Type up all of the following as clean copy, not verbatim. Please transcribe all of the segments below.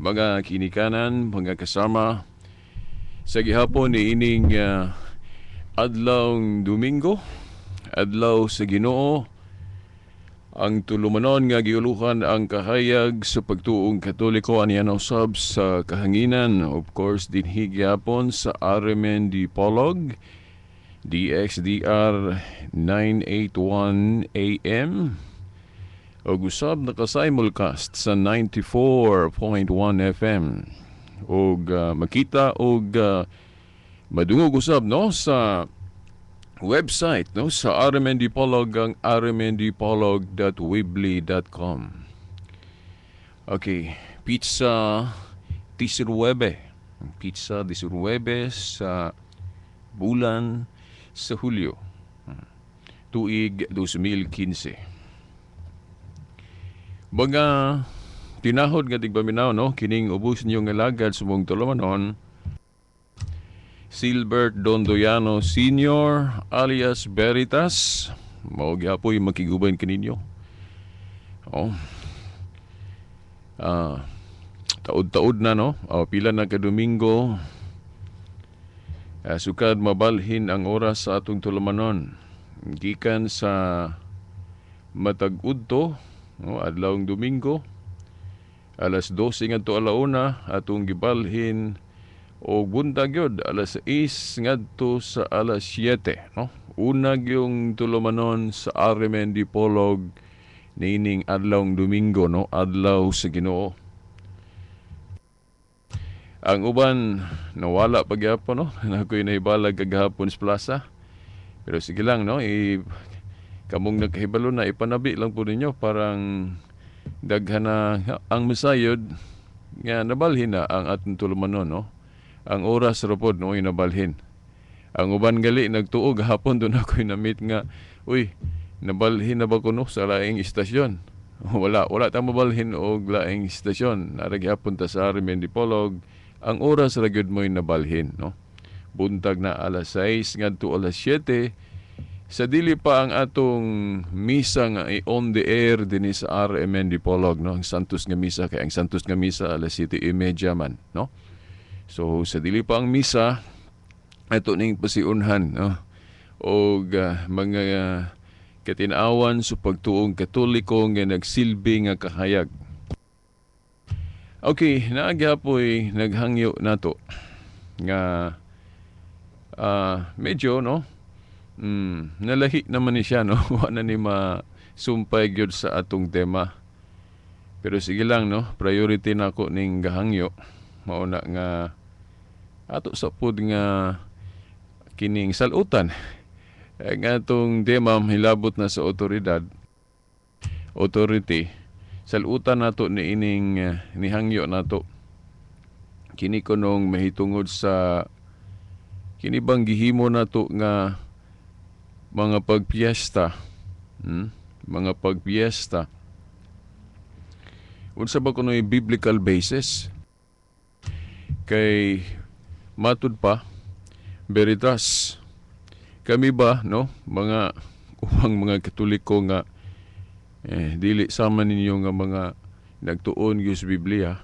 Mga kinikanan, mga kasama, sa gihapon ni ining adlawng Domingo, adlaw sa Ginoo, ang tulumanon nga giuluhan ang kahayag sa pagtuong Katoliko aniya usab sa kahanginan, of course, dinhi gihapon sa RMN Dipolog, DXDR 981 AM ug usab naka-simulcast sa 94.1 FM ug makita og madungog usab, no, sa website, no, sa RMN Dipolog, ang rmndipolog.weebly.com. Okay, petsa 19. Petsa 19 sa bulan sa Hulyo. Tuig 2015. Mga tinahod nga tigpaminaw, no, kining ubos niyo nga lagad sa mong tulumanon, Silbert Dondoyano Sr. alias Veritas, mao gyapoy makiguban kaninyo. Oh. Taod-taod na, no. Oh, pila na ka Domingo sukad mabalhin ang oras sa atong tulumanon. Gikan sa matag udto, no, adlawng Domingo, alas 12 ngadto alauna atong gibalhin o buntag yun, alas 6 ngadto sa alas 7, no? Una yung tulumanon sa RMN Dipolog niining adlawng Domingo, no, adlaw sa Ginoo. Ang uban nawala pa gyapon, no. Nakoy nahibalag kagahapon sa plaza. Pero sige lang, no, i kamong nagkahibalo na, ipanabi lang po ninyo, parang daghan na ang masayod nga nabalhin na ang atong tulumanon, no. Ang oras ra pod, no, nabalhin. Ang uban gali nagtuo gahapon doon ako'y na-meet nga, "Uy, nabalhin na ba kuno sa laing istasyon?" Wala, wala ta mabalhin og laing istasyon. Naa ra gihapon ta sa RMN Dipolog. Ang oras ra gyud mo'y nabalhin, no. Buntag na alas 6 ngadto alas 7 sa dili pa ang atong misa nga i-on the air dinhi sa RMN Dipolog, no, ang Santos nga misa, kay ang Santos nga misa alas 7:30 man, no. So sa dili pa ang misa ato ning pasiunhan, no, og mga katinawan sa pagtuong Katoliko nga nagsilbi nga kahayag. Okay, naa gyapoy naghangyo nato nga medyo, no, nalahi naman ni siya, no. Wa na ni masumpay gyud sa atong tema. Pero sige lang, no, priority nako ning gahangyo. Mao na nga ato sa pud nga kining salutan. Ang atong tema hilabot na sa otoridad, authority. Salutan nato ni ining nihangyo nato. Kini kunong mahitungod sa kini bang gihimo nato nga mga pagpiesta. Mga pagpiesta. Unsa ba kuno'y biblical basis? Kay matud pa, Veritas, kami ba, no, mga uwang mga Katoliko nga dili sama ninyo nga mga nagtuon gyud sa Biblia,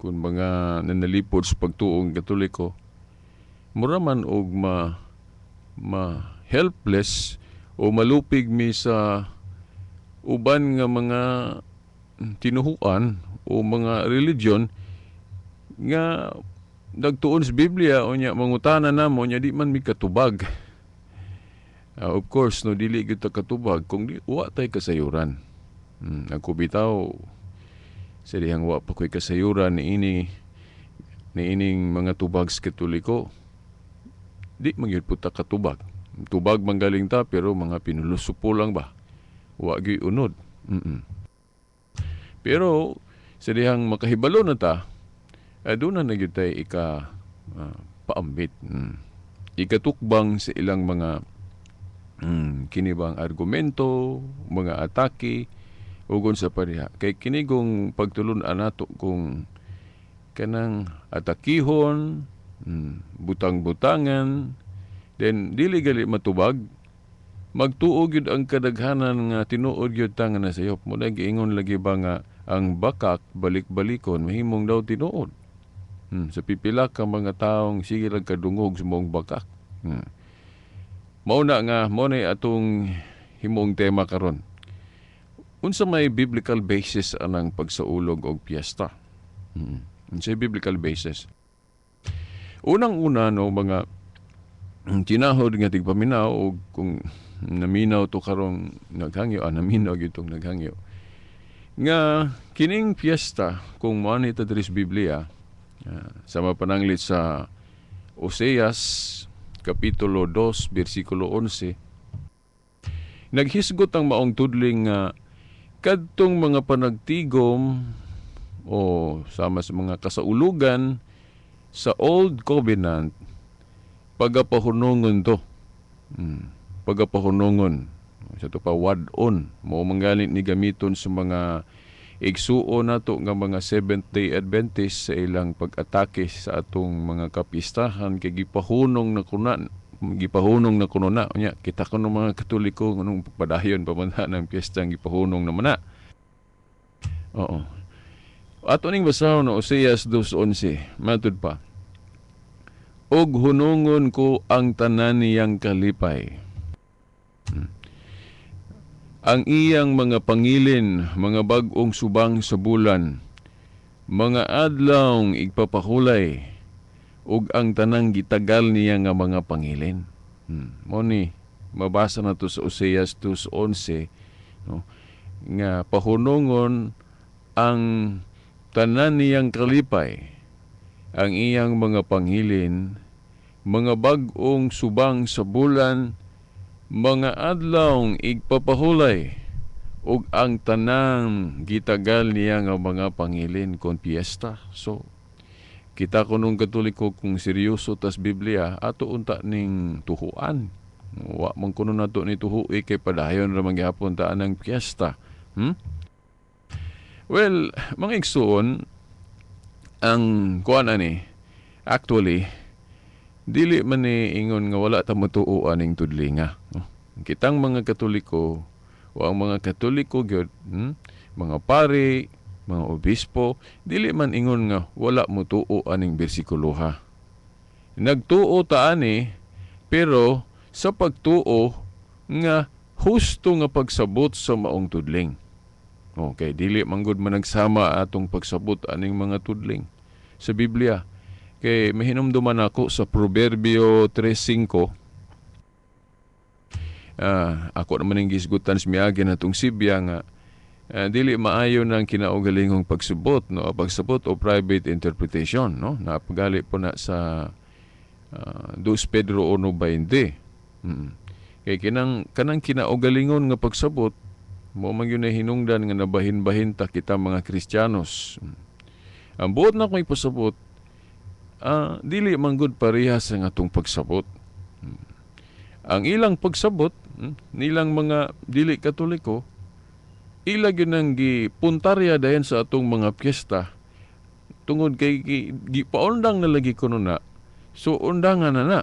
kung mga nanalipod sa pagtuong Katoliko, mura man og ma helpless o malupig mi sa uban nga mga tinuhuan o mga religion nga nagtuon sa Biblia, unya mangutana namo nya di man mi katubag. Of course, no, dili gyud ta katubag kung di wa tay kasayuran. Ako bitaw, sa dihang wa pa ko'y kasayuran ni ining mga tubag sa Katoliko, di man gyud po ta katubag. Tubag man galing ta pero mga pinulosopo lang ba. Wa gyud unod. Pero sa dihang makahibalo na ta, doon na gyud tay ika paambit. Ikatukbang sa ilang mga kini bang argumento, mga atake ugon sa pareha. Kay kini kung pagtulun-an nato kung kanang atakihon, butang-butangan, then dili gali matubag, magtuo gyud ang kadaghanan nga tinuod gyud ta nga nasayop. Mo na giingon lagi ba nga Ang bakak balik-balikon mahimong daw tinuod. Sa pipila ka mga taong sige lang kadungog sa maong bakak. Mao na nga mao na atong himong tema karon. Unsa may biblical basis anang pagsaulog og piyesta? Unsa biblical basis? Unang-una, no, mga tinahod nga tigpaminaw og kung naminaw to karong naghangyo, naminaw gitong naghangyo nga kining piyesta, kung moani ta diri sa Biblia, sa mapananglit sa Oseas kapitulo 2 bersikulo 11, naghisgot ang maong tudling nga kadtong mga panagtigom o sama sa mga kasaulugan sa Old Covenant pagapahunongon to. Pagapahunongon. Sa to pa wad-on. Mao man ni gamiton sa mga igsuon nato nga mga Seventh Day Adventist sa ilang pag-atake sa atong mga kapistahan kay gipahunong na kuno na. Unya kita kuno mga Katoliko, nganong padayon pa man ng piyesta ang gipahunong naman na? Oo, ato ning basahon, no, Oseas 2:11. Matud pa, "Og hunungon ko ang tanan niyang kalipay. Ang iyang mga pangilin, mga bag-ong subang sa bulan, mga adlawng igpapahulay, ug ang tanang gitagal niya nga mga pangilin." Mo ni mabasa na to sa Oseas 2:11, no, nga pahunongon ang tanan niyang kalipay, ang iyang mga pangilin, mga bag-ong subang sa bulan, mga adlawng igpapahulay, ug ang tanang gitagal niya nga mga pangilin kon piyesta. So, kita kunong Katoliko, kung seryoso tas Biblia, ato unta ning tuhuan. Wa man kuno nato ni tuhui kay padayon ra man gihapon ta anang piyesta. Well, mga igsuon, ang kuan ani, actually, dili man ni ingon nga wala ta motuo aning tudlinga. No? Kitang mga Katoliko o ang mga Katoliko gyud, mga pari, mga obispo, dili man ingon nga wala motuo aning bersikuloha. Nagtuo ta ani, pero sa pagtuo nga husto nga pagsabot sa maong tudling. Okay, dili man gud managsama atong pagsabot aning mga tudling sa Biblia. Kay mahinumduman ako sa Proverbio 3:5. Ako naman ang gisgutan sa miagi natong Sibya nga dili maayo ng kinaugalingong pagsubot, no, pagsabot o private interpretation, no. Napagali po na sa 2 Pedro 1:20. Kay kinang kanang kinaugalingon nga pagsabot mo man gyud hinungdan nga nabahin-bahin ta kita mga Kristiyanos. Ang buot na ko ipasabot, dili man gud parehas ang atong pagsabot. Ang ilang pagsabot, nilang mga dili Katoliko, ila gyud nang gipuntarya dayon sa atong mga piyesta tungod kay gipaundang na lagi kuno na. So undangan na na.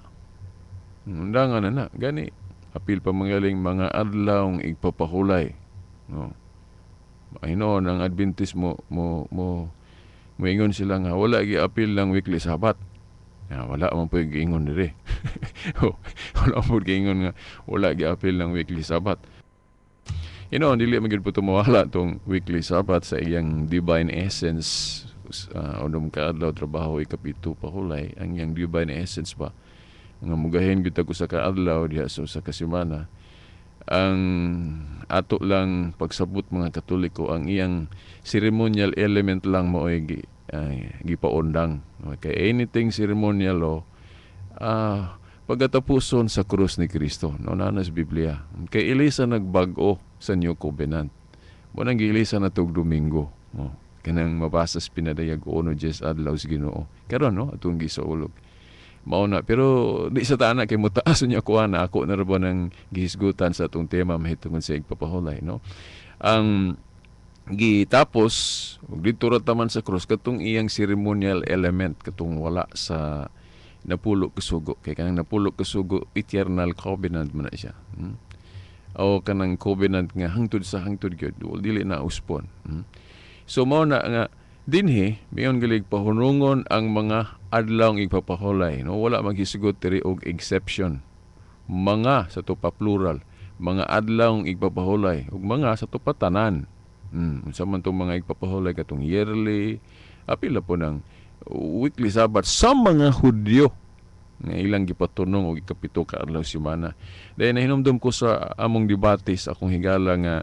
Undangan na na. Gani apil pa mangaling mga adlawng igpapahulay. No. Hinuon ang Adventist mo moingon sila nga wala gi-apil lang weekly Sabbath. Ya, wala man po giingon dire. Wala man po giingon nga wala gi-apil ng weekly Sabbath. Dili man gyud po tumawala tong weekly Sabbath sa iyang divine essence. 6 ka adlaw trabaho, ikapito pahulay, ang iyang divine essence ba nga mugahin gyud ko sa kaadlaw diha sa kasimana. Ang ato lang pagsabot, mga Katoliko, ang iyang ceremonial element lang mao'y gipaundang. Okay, anything ceremonial o pagkatapuson sa krus ni Kristo, no, na sa Biblia. Kay ilisa nagbag-o sa New Covenant. Mo nang giilisa na tug Domingo. Oh, kanang mabasa sa Pinadayag 1:10, adlaw sa Ginoo. Karon, no, atong gisaulog. Mao na, pero di sa taana kay mutaas niya kuha na ako na ra ba ng gihisgutan sa atong tema mahitungod sa igpapahulay, no. Ang gitapos ug didto ra taman sa krus katong iyang ceremonial element, katong wala sa napulo ka sugo, kay kanang napulo ka sugo, eternal covenant man na siya. O kanang covenant nga hangtod sa hangtod gyud, dili na uspon. So mao na nga dinhi miingon galig pahunungon ang mga adlaw igpapahulay, no? Wala maghisgot diri og exception. Mga sa to pa, plural, mga adlaw igpapahulay ug mga sa to pa tanan. Unsa man tong mga igpapahulay, katong yearly, apil na po ng weekly Sabbath sa mga Hudyo nga ilang gipatunong og ikapito ka adlaw semana. Dahil nahinumdum ko sa among debate sa akong higala nga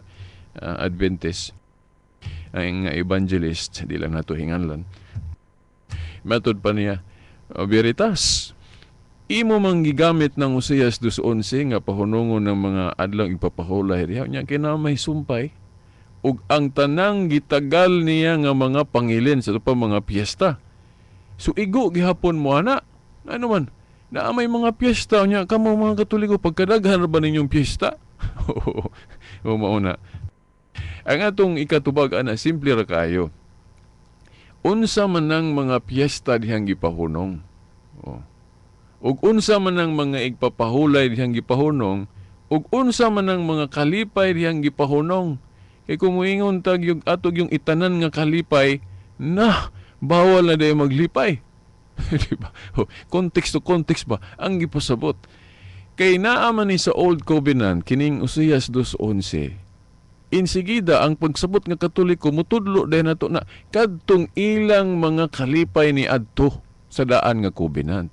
Adventist ang evangelist, di lang nato hinganlan. Method pa niya, "Veritas, imo mang gigamit ng Oseas 2:11 nga pahunungon ng mga adlaw ipapahulay diha nya kina may sumpay ug ang tanang gitagal niya nga mga pangilin sa pa mga piyesta. So igo gihapon mo ana." Ano man naa may mga piyesta nya kamo mga Katoliko, pagkadaghan ra ba ninyong piyesta? O mauna ang atong ikatubag ana, simple ra kayo. Unsa man ang mga piyesta dihang gipahunong? Oh. Ug unsa man ang mga igpapahulay dihang gipahunong? Ug unsa man ang mga kalipay dihang gipahunong? Kay kung moingon tag yung atog yung itanan nga kalipay, na bawal na day maglipay. Di ba? Oh, context to context ba ang gipasabot? Kay naa man ni sa Old Covenant kining Oseas 2:11. Insigida ang pagsabot nga Katoliko mutudlo dahil nato na kadtong ilang mga kalipay ni adto sa daan nga covenant.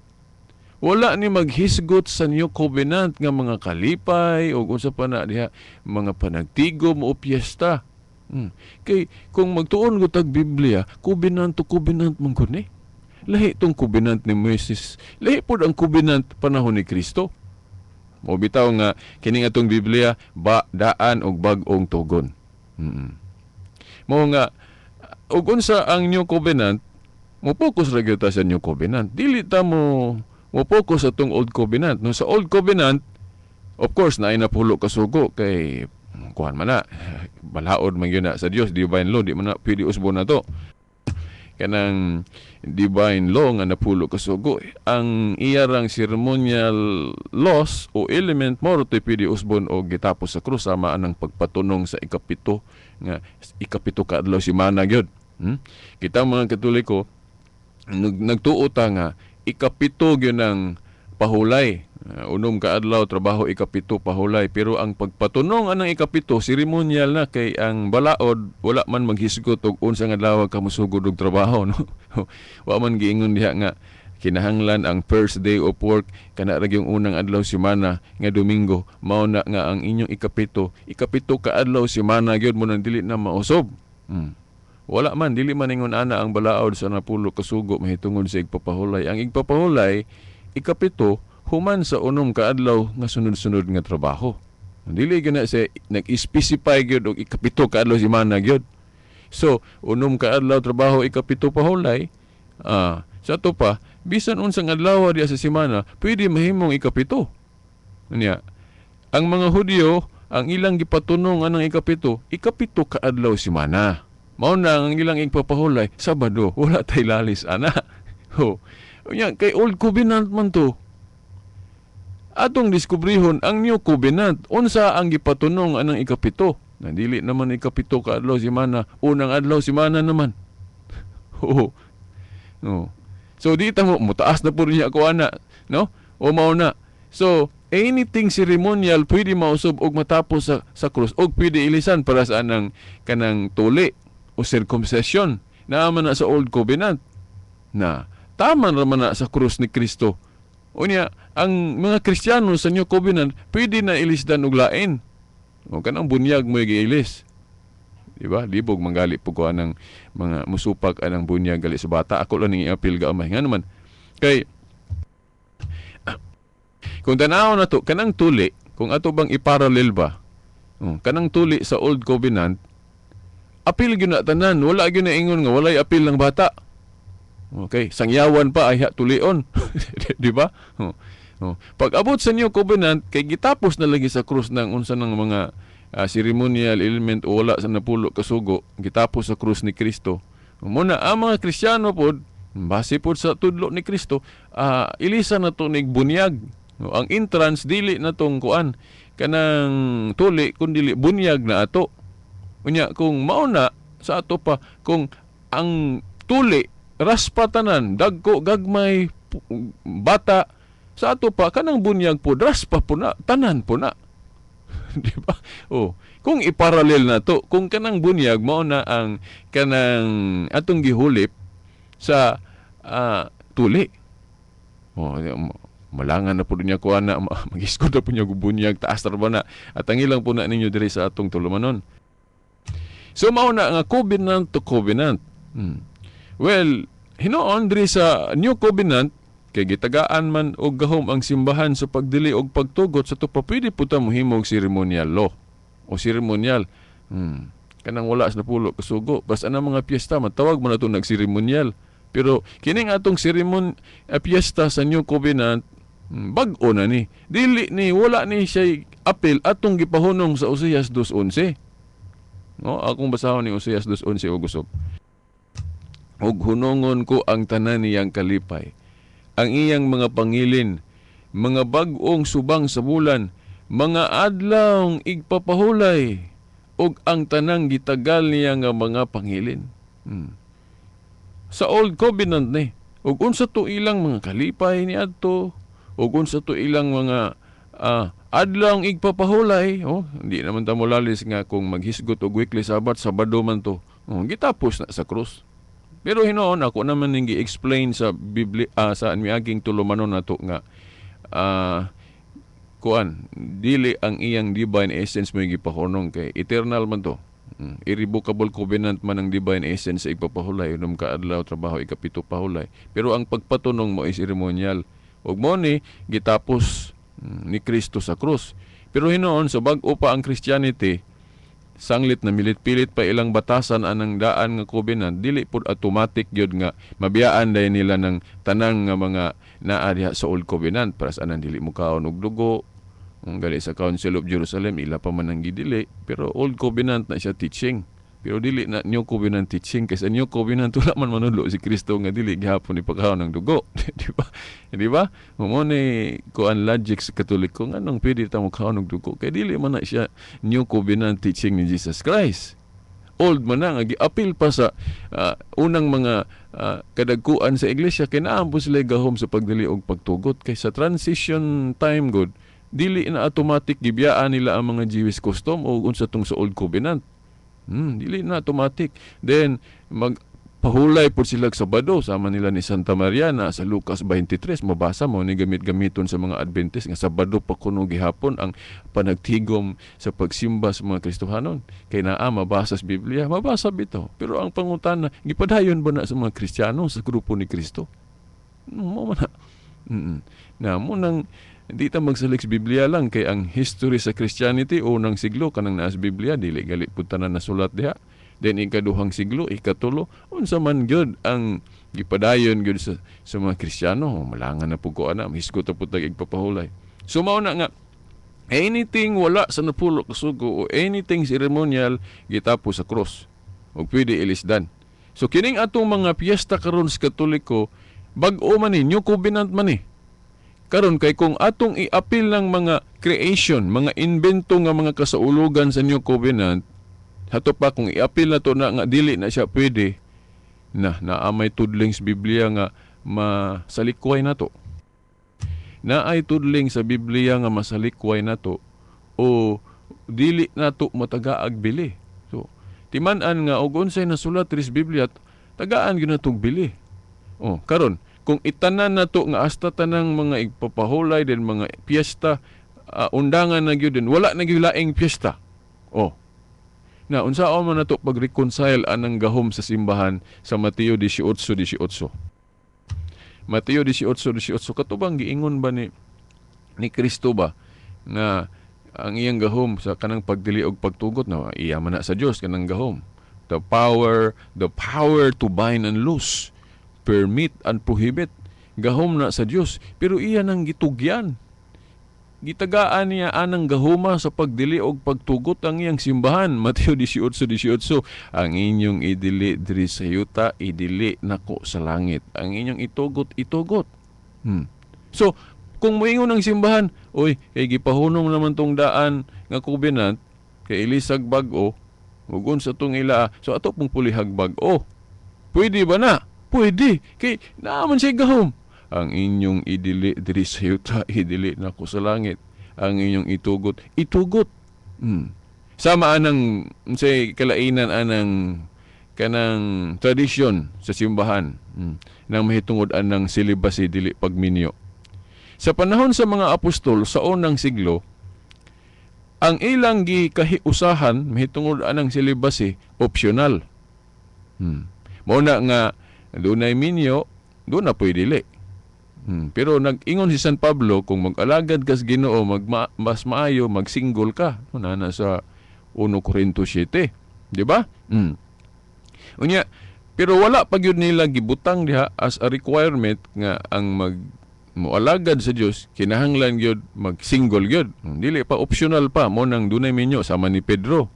Wala ni maghisgot sa New Covenant nga mga kalipay o unsa pa na diha, mga panagtigom o piyesta. Kay kung magtuon ko tag Biblia, covenant to covenant man gud ni. Lahi tong covenant ni Moises. Lahi pod ang covenant panahon ni Kristo. Mo bitaw nga kining atong Biblia ba daan og bag-ong tugon. Mo nga ug unsa ang New Covenant, mo focus ra gyud ta sa New Covenant. Dili ta mo focus sa atong Old Covenant. No, sa Old Covenant, of course, naay napulo ka sugo kay kuan man na, balaod man gyud na sa Dios, divine law, di man na pwede usbon na to. Kanang divine law nga napulo ka sugo, ang iyarang ceremonial laws o element mo to'y pwede usbon o gitapos sa krus, sama anang pagpatunong sa ikapito nga ikapito ka adlaw semana gyud. Kita mga Katoliko nagtuo ta nga ikapito gyud ang pahulay. 6 ka adlaw trabaho, ikapito pahulay. Pero ang pagpatunong anang ikapito, ceremonial na, kay ang balaod wala man maghisgot og unsa nga adlaw ka mosugod og trabaho, no? Wa man giingon diha nga kinahanglan ang first day of work kana ra gyung unang adlaw semana nga Domingo. Mao na nga ang inyong ikapito, ikapito ka adlaw semana gyud mo nang dili na mausab. Wala man, dili man ingon ana ang balaod sa napulo kasugo mahitungod sa igpapahulay. Ang igpapahulay, ikapito, human sa 6 ka adlaw nga sunod-sunod nga trabaho. Dili gyud na sa nag-specify gyud og ikapito ka adlaw semana gyud. So, 6 ka adlaw trabaho, ikapito pahulay. Sa ato pa, bisan unsang adlaw diya sa semana, pwede mahimong ikapito. Unya, ang mga Hudyo, ang ilang gipatunong anang ikapito, ikapito ka adlaw semana. Mao na ang ilang igpapahulay, Sabado, wala tay lalis ana. Ho. Unya, kay Old Covenant man to. Atong diskubrihon ang New Covenant, unsa ang gipatunong anang ikapito? Na dili naman ikapito ka adlaw semana, unang adlaw semana naman. Oo. No. So di ta mo mutaas na pud niya ako ana, no? O mao na. So anything ceremonial pwede mausob og matapos sa krus og pwede ilisan para sa anang kanang tuli o circumcision. Naa man na sa Old Covenant na tama ra man na sa krus ni Kristo. Unya, ang mga Kristiyano sa New Covenant pwede na ilisdan og lain. O kanang bunyag mo giilis. Di ba? Libog manggali po ko anang mga musupak anang bunyag gali sa bata. Ako lang ning iapil gamay. Nga naman kay kung tanaw na to kanang tuli, kung ato bang iparallel ba? Oh, kanang tuli sa Old Covenant, apil gyud na tanan, wala gyud na ingon nga walay apil ng bata. Okay, sangyawan pa ay tulion. Di ba? Oh. Oh. Pag abot sa New Covenant, kay gitapos na lagi sa krus ng unsa ng mga ceremonial element o wala sa napulo kasugo, gitapos sa krus ni Kristo. Muna ang mga Kristiyano pod, base pod sa tudlo ni Kristo, ilisa na to nig bunyag. No, ang entrance dili na tong kuan kanang tuli kun dili bunyag na ato. Unya kung mao na Sa ato pa, kung ang tuli raspa tanan, dagko, gagmay, bata, sa ato pa kanang bunyag po raspa po na tanan po na, di ba? Oh, kung iparallel na to, kung kanang bunyag mao na ang kanang atong gihulip sa tuli. Oh, malangan na po niya ko ana, magisgod na po niya og bunyag, taas ra ba na at ang ilang po na ninyo diri sa atong tulumanon. So mao na nga covenant to covenant. Well, hinuon diri sa New Covenant kay gitagaan man og gahom ang simbahan sa pagdili og pagtugot, sa to pa pwede po ta mohimo og ceremonial law o ceremonial. Kanang wala sa napulo kasugo. Basta anang mga piyesta matawag mo na to nagseremonial. Pero kining atong piyesta sa New Covenant, bag-o na ni. Dili ni, wala ni siya apil atong gipahunong sa Oseas 2:11. No, akong basahon ni Oseas 2:11 ug usop. "Ug hunongon ko ang tanan niyang kalipay, ang iyang mga pangilin, mga bag-ong subang sa bulan, mga adlawng igpapahulay, ug ang tanang gitagal niya nga mga pangilin." Sa Old Covenant ni, ug unsa to ilang mga kalipay ni adto, ug unsa to ilang mga adlawng igpapahulay, oh, hindi naman ta molalis nga kung maghisgot og weekly Sabbath, Sabado man to. Oh, gitapos na sa krus. Pero hinuon ako naman ning gi-explain sa Biblia, sa miaging tulumanon nato nga kuan, dili ang iyang divine essence mo gipahunong kay eternal man to. Irrevocable covenant man ang divine essence sa igpapahulay, 6 ka adlaw trabaho, ikapito pahulay. Pero ang pagpatunong mo is ceremonial. Ug mo ni gitapos ni Kristo sa krus. Pero hinuon sa bag-o pa ang Christianity, sanglit na milit-pilit pa ilang batasan anang daan nga covenant, dili pud automatic gyud nga mabiyaan dayon nila ng tanang nga mga naa diha sa Old Covenant, para sa anang dili mo kaon og dugo. Ang gali sa Council of Jerusalem, ila pa man ang gidili, pero Old Covenant na siya teaching, pero dili na New Covenant teaching, kay sa New Covenant wala man manudlo si Kristo nga dili gihapon ipakaon ng dugo, di ba? Di ba? Mo ni kuan, logic sa Katoliko, nganong pwede ta mo kaon og dugo kay dili man na siya New Covenant teaching ni Jesus Christ? Old man na nga giapil pa sa unang mga kadagkuan sa iglesia, kay naa po sila gahom sa pagdili og pagtugot, kay sa transition time good dili na automatic gibiyaan nila ang mga Jewish custom o unsa tong sa Old Covenant. Dili na automatic. Then mag pahulay po sila sa Sabado sama nila ni Santa Maria na sa Lucas 23. Mabasa mo ni gamit-gamiton sa mga Adventist nga Sabado pa kuno gihapon ang panagtigom sa pagsimba sa mga Kristohanon, kay naa mabasa sa Biblia, mabasa bitaw. Pero ang pangutana, gipadayon ba na sa mga Kristiyano sa grupo ni Kristo? Mo man na. Na mo nang di ta magsalig sa Biblia lang, kay ang history sa Christianity, unang siglo kanang naa sa Biblia, dili gali pud tanan nasulat diha. Then ikaduhang siglo, ikatulo, unsa man gyud ang gipadayon gyud sa mga Kristiyano? Malangan na pud ko ana, mahisgot na pud tag igpapahulay. So mao na nga anything wala sa napulo kasugo o anything ceremonial, gitapos sa cross ug pwede ilisdan. So kining atong mga piyesta karon sa Katoliko, bag-o man ni, New Covenant man ni. Karon kay kung atong iapil ng mga creation, mga invento nga mga kasaulugan sa New Covenant, hato pa kung iapil na to na nga dili na siya pwede na, naa may tudling sa Biblia nga masalikway nato. Naay tudling sa Biblia nga masalikway nato o dili nato matagaag bili. So timan-an nga og unsay nasulat diri sa Biblia, tagaan gyud natong bili. Oh, karon kung itanan nato nga hasta tanang mga igpapahulay din, mga piyesta, undangan na gyud din, wala na gyud laing piyesta. Oh. Na unsaon man nato pag-reconcile anang gahom sa simbahan sa Mateo 18:18? Mateo 18:18, katubang giingon ba ni Kristo ba nga ang iyang gahom sa kanang pagdili og pagtugot na iya man na sa Dios kanang gahom? The power to bind and loose, permit and prohibit, gahom na sa Dios, pero iya nang gitugyan. Gitagaan niya anang gahuma sa pagdili og pagtugot ang iyang simbahan. Mateo 18:18, "Ang inyong idili diri sa yuta, idili nako sa langit. Ang inyong itugot, itugot." So, kung moingon ang simbahan, "Oy, kay gipahunong naman tong daan nga covenant, kay ilisag bag-o," Ug unsa tong ila, so ato pong pulihag bag-o. Pwede ba na? Pwede. Kay naa man siya gahom. Ang inyong idili diri sa yuta, idili nako sa langit. Ang inyong itugot, itugot. Sama anang say kalainan anang kanang tradisyon sa simbahan nang mahitungod anang celibacy, dili pagminyo. Sa panahon sa mga apostol sa unang siglo, ang ilang gikahiusahan mahitungod anang celibacy, optional. Mao na nga dunay minyo, doon na pwede dili. Pero nag-ingon si San Pablo, kung mag-alagad kas Ginoo, mas maayo mag-single ka. No, na sa 1 Corinto 7. Di ba? Unya, pero wala pa gyud nila gibutang diha as a requirement nga ang mag moalagad sa Dios kinahanglan gyud mag-single gyud. Dili pa, optional pa mo nang dunay minyo sama ni Pedro.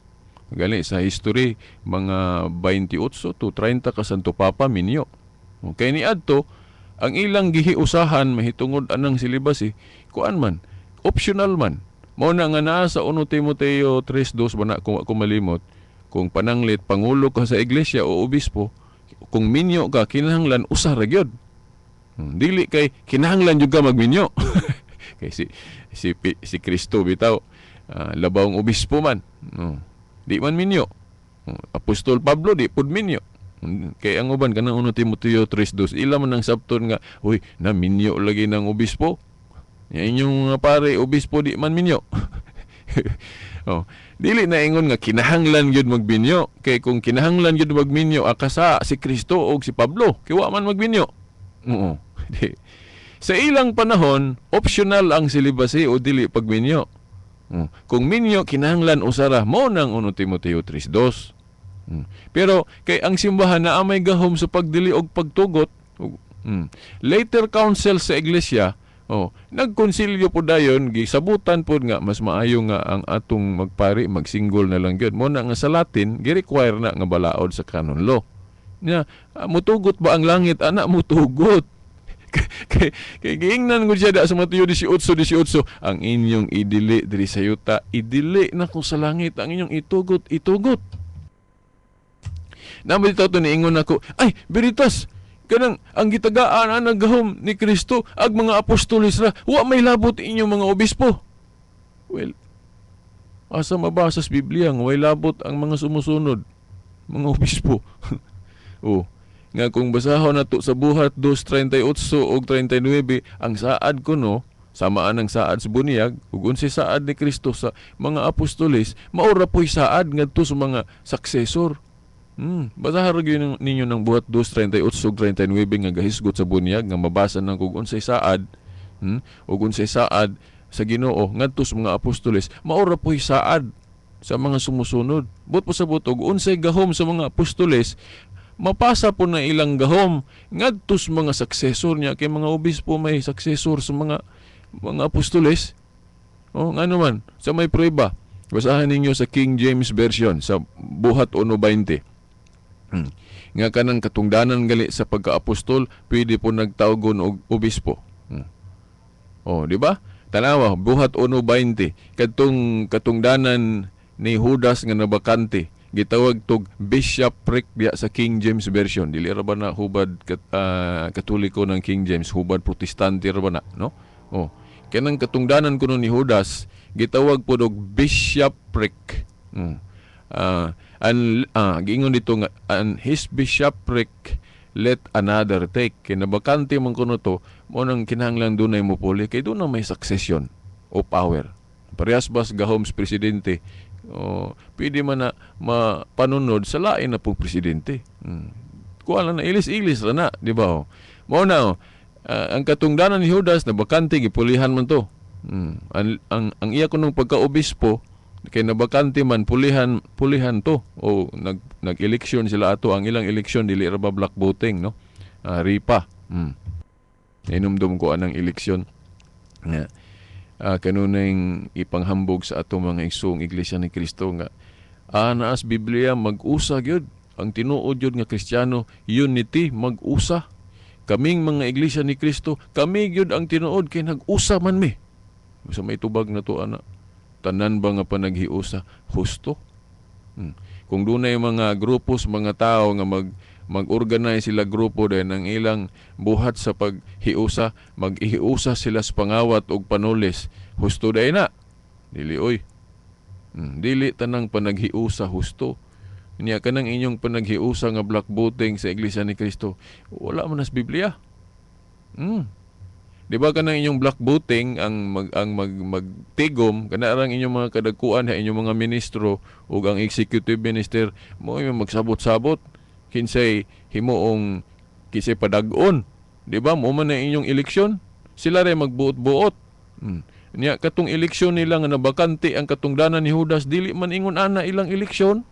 Gali sa history, mga 28 to 30 ka Santo Papa minyo. Okay, ni adto ang ilang gihiusahan mahitungod anang celibacy, kuan man, optional man. Mao na nga naa sa 1 Timoteo 3:2 ba na, kung ako malimot, kung pananglit pangulo ka sa iglesia o obispo, kung minyo ka, kinahanglan usa ra gyud. Dili kay kinahanglan jud ka magminyo. Kay si si si Kristo bitaw, labawng obispo man. No. Di man minyo. Apostol Pablo di pud minyo. Kay ang uban, kanang 1 Timoteo 3:2, ila man ang sabton nga, "Uy, na minyo lagi ng obispo. Ya inyong mga pare obispo di man minyo." Oh, dili na ingon nga kinahanglan gyud magminyo. Kay kung kinahanglan gyud magminyo, akasa si Kristo og si Pablo kay wa man magminyo. Oo. Di. Sa ilang panahon, optional ang celibacy o dili pagminyo. Kung minyo, kinahanglan usara mo nang 1 Timoteo 3:2. Pero kay ang simbahan na may gahom sa pagdili og pagtugot, later council sa iglesia, oh, nagkonsilyo po dayon, gisabutan pod nga mas maayo nga ang atong magpari magsingle na lang gyud. Mo na nga sa Latin gi-require na nga balaod sa canon law. Nya, mutugot ba ang langit ana? Mutugot. Kay giingnan ko siya da sa Mateo 18:18, ang inyong idili diri sa yuta, idili na ko sa langit, ang inyong itugot, itugot. Namo dito to niingon ako, ay, Veritas, kanang ang gitagaan ang gahom ni Kristo ag mga apostoles ra, wa may labot inyong mga obispo. Well, asa mabasa sa Biblia nga way labot ang mga sumusunod, mga obispo? Oh, nga kung basahon nato sa Buhat 2:38 ug 39, ang saad kuno samaan ang saad sa bunyag ug unsay saad ni Kristo sa mga apostoles, maura po'y saad ngadto sa mga successor. Basahan ra gyud ninyo ng Buhat 2:38 ug 39 nga gahisgot sa bunyag nga mabasa nang kung unsay saad, ug unsay saad sa Ginoo ngadto sa mga apostoles, maura po'y saad sa mga sumusunod. But po sa og unsay gahom sa mga apostoles, mapasa po na ilang gahom ngadto sa mga successor niya, kay mga obispo may successor sa mga apostoles. Oh, ngano man sa may prueba, basahan ninyo sa King James Version sa Buhat 1:20. Nga kanang katungdanan gali sa pagka-apostol pwede po nagtawgon og obispo. Oh, di ba? Tanawa, Buhat 1:20, kadtong katungdanan ni Judas nga nabakante, gitawag tog bishopric diya sa King James Version. Dili ra ba na hubad Katoliko ng King James, hubad Protestante ra ba na, no? Oh. Kanang katungdanan kuno ni Judas gitawag pod og bishopric. And giingon dito nga, "And his bishopric let another take." Kay nabakante man kuno to, mo nang kinahanglan dunay mopuli kay doon na may succession o power. Parehas bas gahom sa presidente? O, pwede man na mapanunod sa lain na pong presidente. Kuha lang na, ilis-ilis ra na, di ba? Oh? Mao na, oh, ang katungdanan ni Judas na bakante, gipulihan man to. Ang iya kunong pagka-obispo kay nabakante man, pulihan pulihan to o nag-eleksyon sila ato. Ang ilang eleksyon dili ra ba block voting, no? Ripa. Inumdum ko anang eleksyon nga kanunay ipanghambog sa atong mga igsoong Iglesia ni Kristo nga naas Biblia mag-usa gyud ang tinuod gyud nga Kristiyano, unity, mag-usa kaming mga Iglesia ni Kristo. Kami gyud ang tinuod kay nag-usa man mi. Sa may tubag na to ana, tanan ba nga panaghiusa husto? Kung dunay mga grupos, mga tao nga mag-organize sila grupo din ang ilang buhat sa paghiusa, mag-ihiusa sila sa pangawat og panulis, husto day na? Dili oy. Dili tanang panaghiusa husto. Niya kanang inyong panaghiusa nga block voting sa Iglesia ni Cristo, wala man nas Biblia. Di ba kanang inyong block voting ang magtigom kana rang inyong mga kadagkuan ha, inyong mga ministro ug ang executive minister mo yung magsabot-sabot kinsay himuong, kinsay padag-on, di ba? Mo man na inyong eleksyon, sila ray magbuot-buot. Niya katong eleksyon nila nga nabakante ang katungdanan ni Judas, dili man ingon ana ilang eleksyon.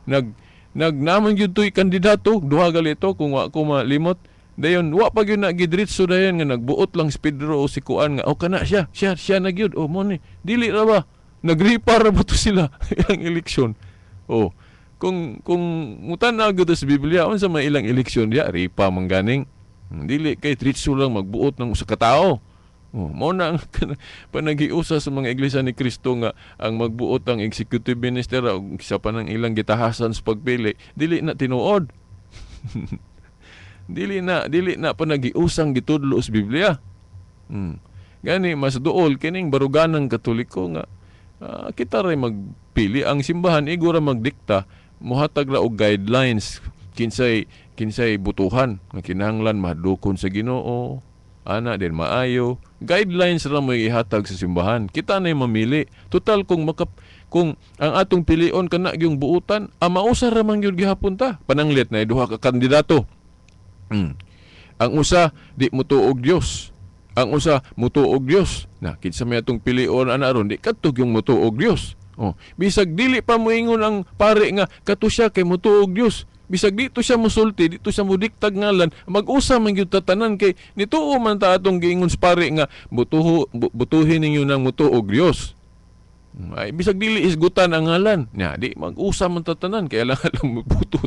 Nag nag naman gyud to'y kandidato, duha galito kung wa ko malimot. Dayon wa pa gyud na gidritso, dayon nga nagbuot lang si Pedro o si kuan nga, "Oh, kana siya, siya siya na gyud, oh, mo ni." Dili ra ba? Nagripa ra ba to sila ilang eleksyon? Oh, kung mutan-aw gyud sa Biblia, unsa may ilang eleksyon diya, ripa man ganing. Dili kay dritso lang magbuot ng usa ka tao. Oh, mao na ang panaghiusa sa mga Iglesia ni Cristo nga ang magbuot ang executive minister o isa pa ng ilang gitahasan sa pagpili, dili na tinuod. Dili na panaghiusang gitudlo sa Biblia. Gani mas duol kining baruganang Katoliko nga kita ray magpili. Ang simbahan igo ra magdikta, mohatag ra og guidelines kinsay butuhan nga kinahanglan mahadlokon sa Ginoo ana din, maayo guidelines ra mo ihatag sa simbahan. Kita na mamili. Total kung ang atong pilion kana gyung buutan, mausa ra man gyud gihapon ta. Pananglit na duha ka kandidato. Ang usa di motuo og Dios, ang usa motuo og Dios. Na kinsa may atong pilion ana ron? Di kadto yung motuo og Dios? Oh, bisag dili pa moingon ang pare nga kato siya kay motuo og Dios, bisag dito siya mosulti, dito siya modiktag ngalan, mag-usa man gyud ta tanan kay nituo man ta atong giingon sa pare nga butuhin ninyo nang motuo og Dios. Ay, bisag dili isgutan ang ngalan. Nya, di mag-usa man ta tanan kay alang alang mabuto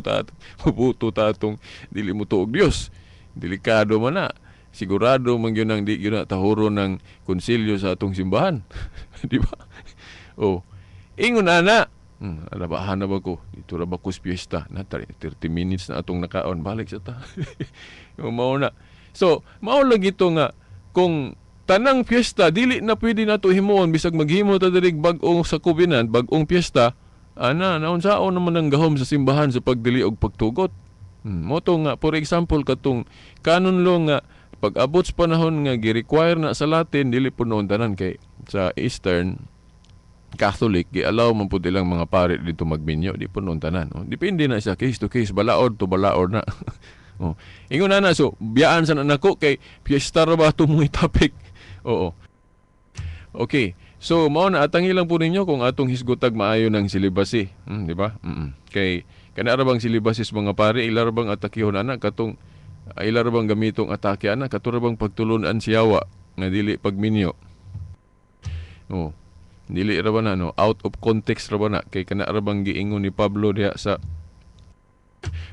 ta atong dili motuo og Dios. Delikado man na. Sigurado man gyud ang di gyud na tahuro ng konsilyo sa atong simbahan. Di ba? Oh. Ingon ana. Alabahan na ba ko? Dito ra ba ko sa piyesta? Na 30 minutes na atong nakaon. Balik sa ta. Mao na. So, mao lagi to nga kung tanang piyesta dili na pwede nato himuon, bisag maghimo ta diri bag-ong sa covenant, bag-ong piyesta ana, naunsaon naman ang gahom sa simbahan sa pagdili og pagtugot? Mo to nga, for example, katong canon law nga pag abot sa panahon nga gi-require na sa Latin, dili po noon tanan kay sa Eastern Catholic gi-allow man pud ilang mga pare dito magminyo, di po noon tanan, oh. Depende na siya case to case, balaod to balaod na. Oh. Ingon na na, so biyaan sa nako kay piyesta ra ba ato mong topic. Oo. Okay. So mao na, atangi lang po ninyo kung atong hisgutag maayo ng celibacy. Di ba? Kay kana ra bang celibacy sa mga pare, ila ra bang atakihon ana katong ila ra bang gamitong atake ana kato ra bang pagtulon-an siyawa nga dili pagminyo? Oh. Dili ra ba na, no? Out of context ra ba na kay kana ra bang giingon ni Pablo diha sa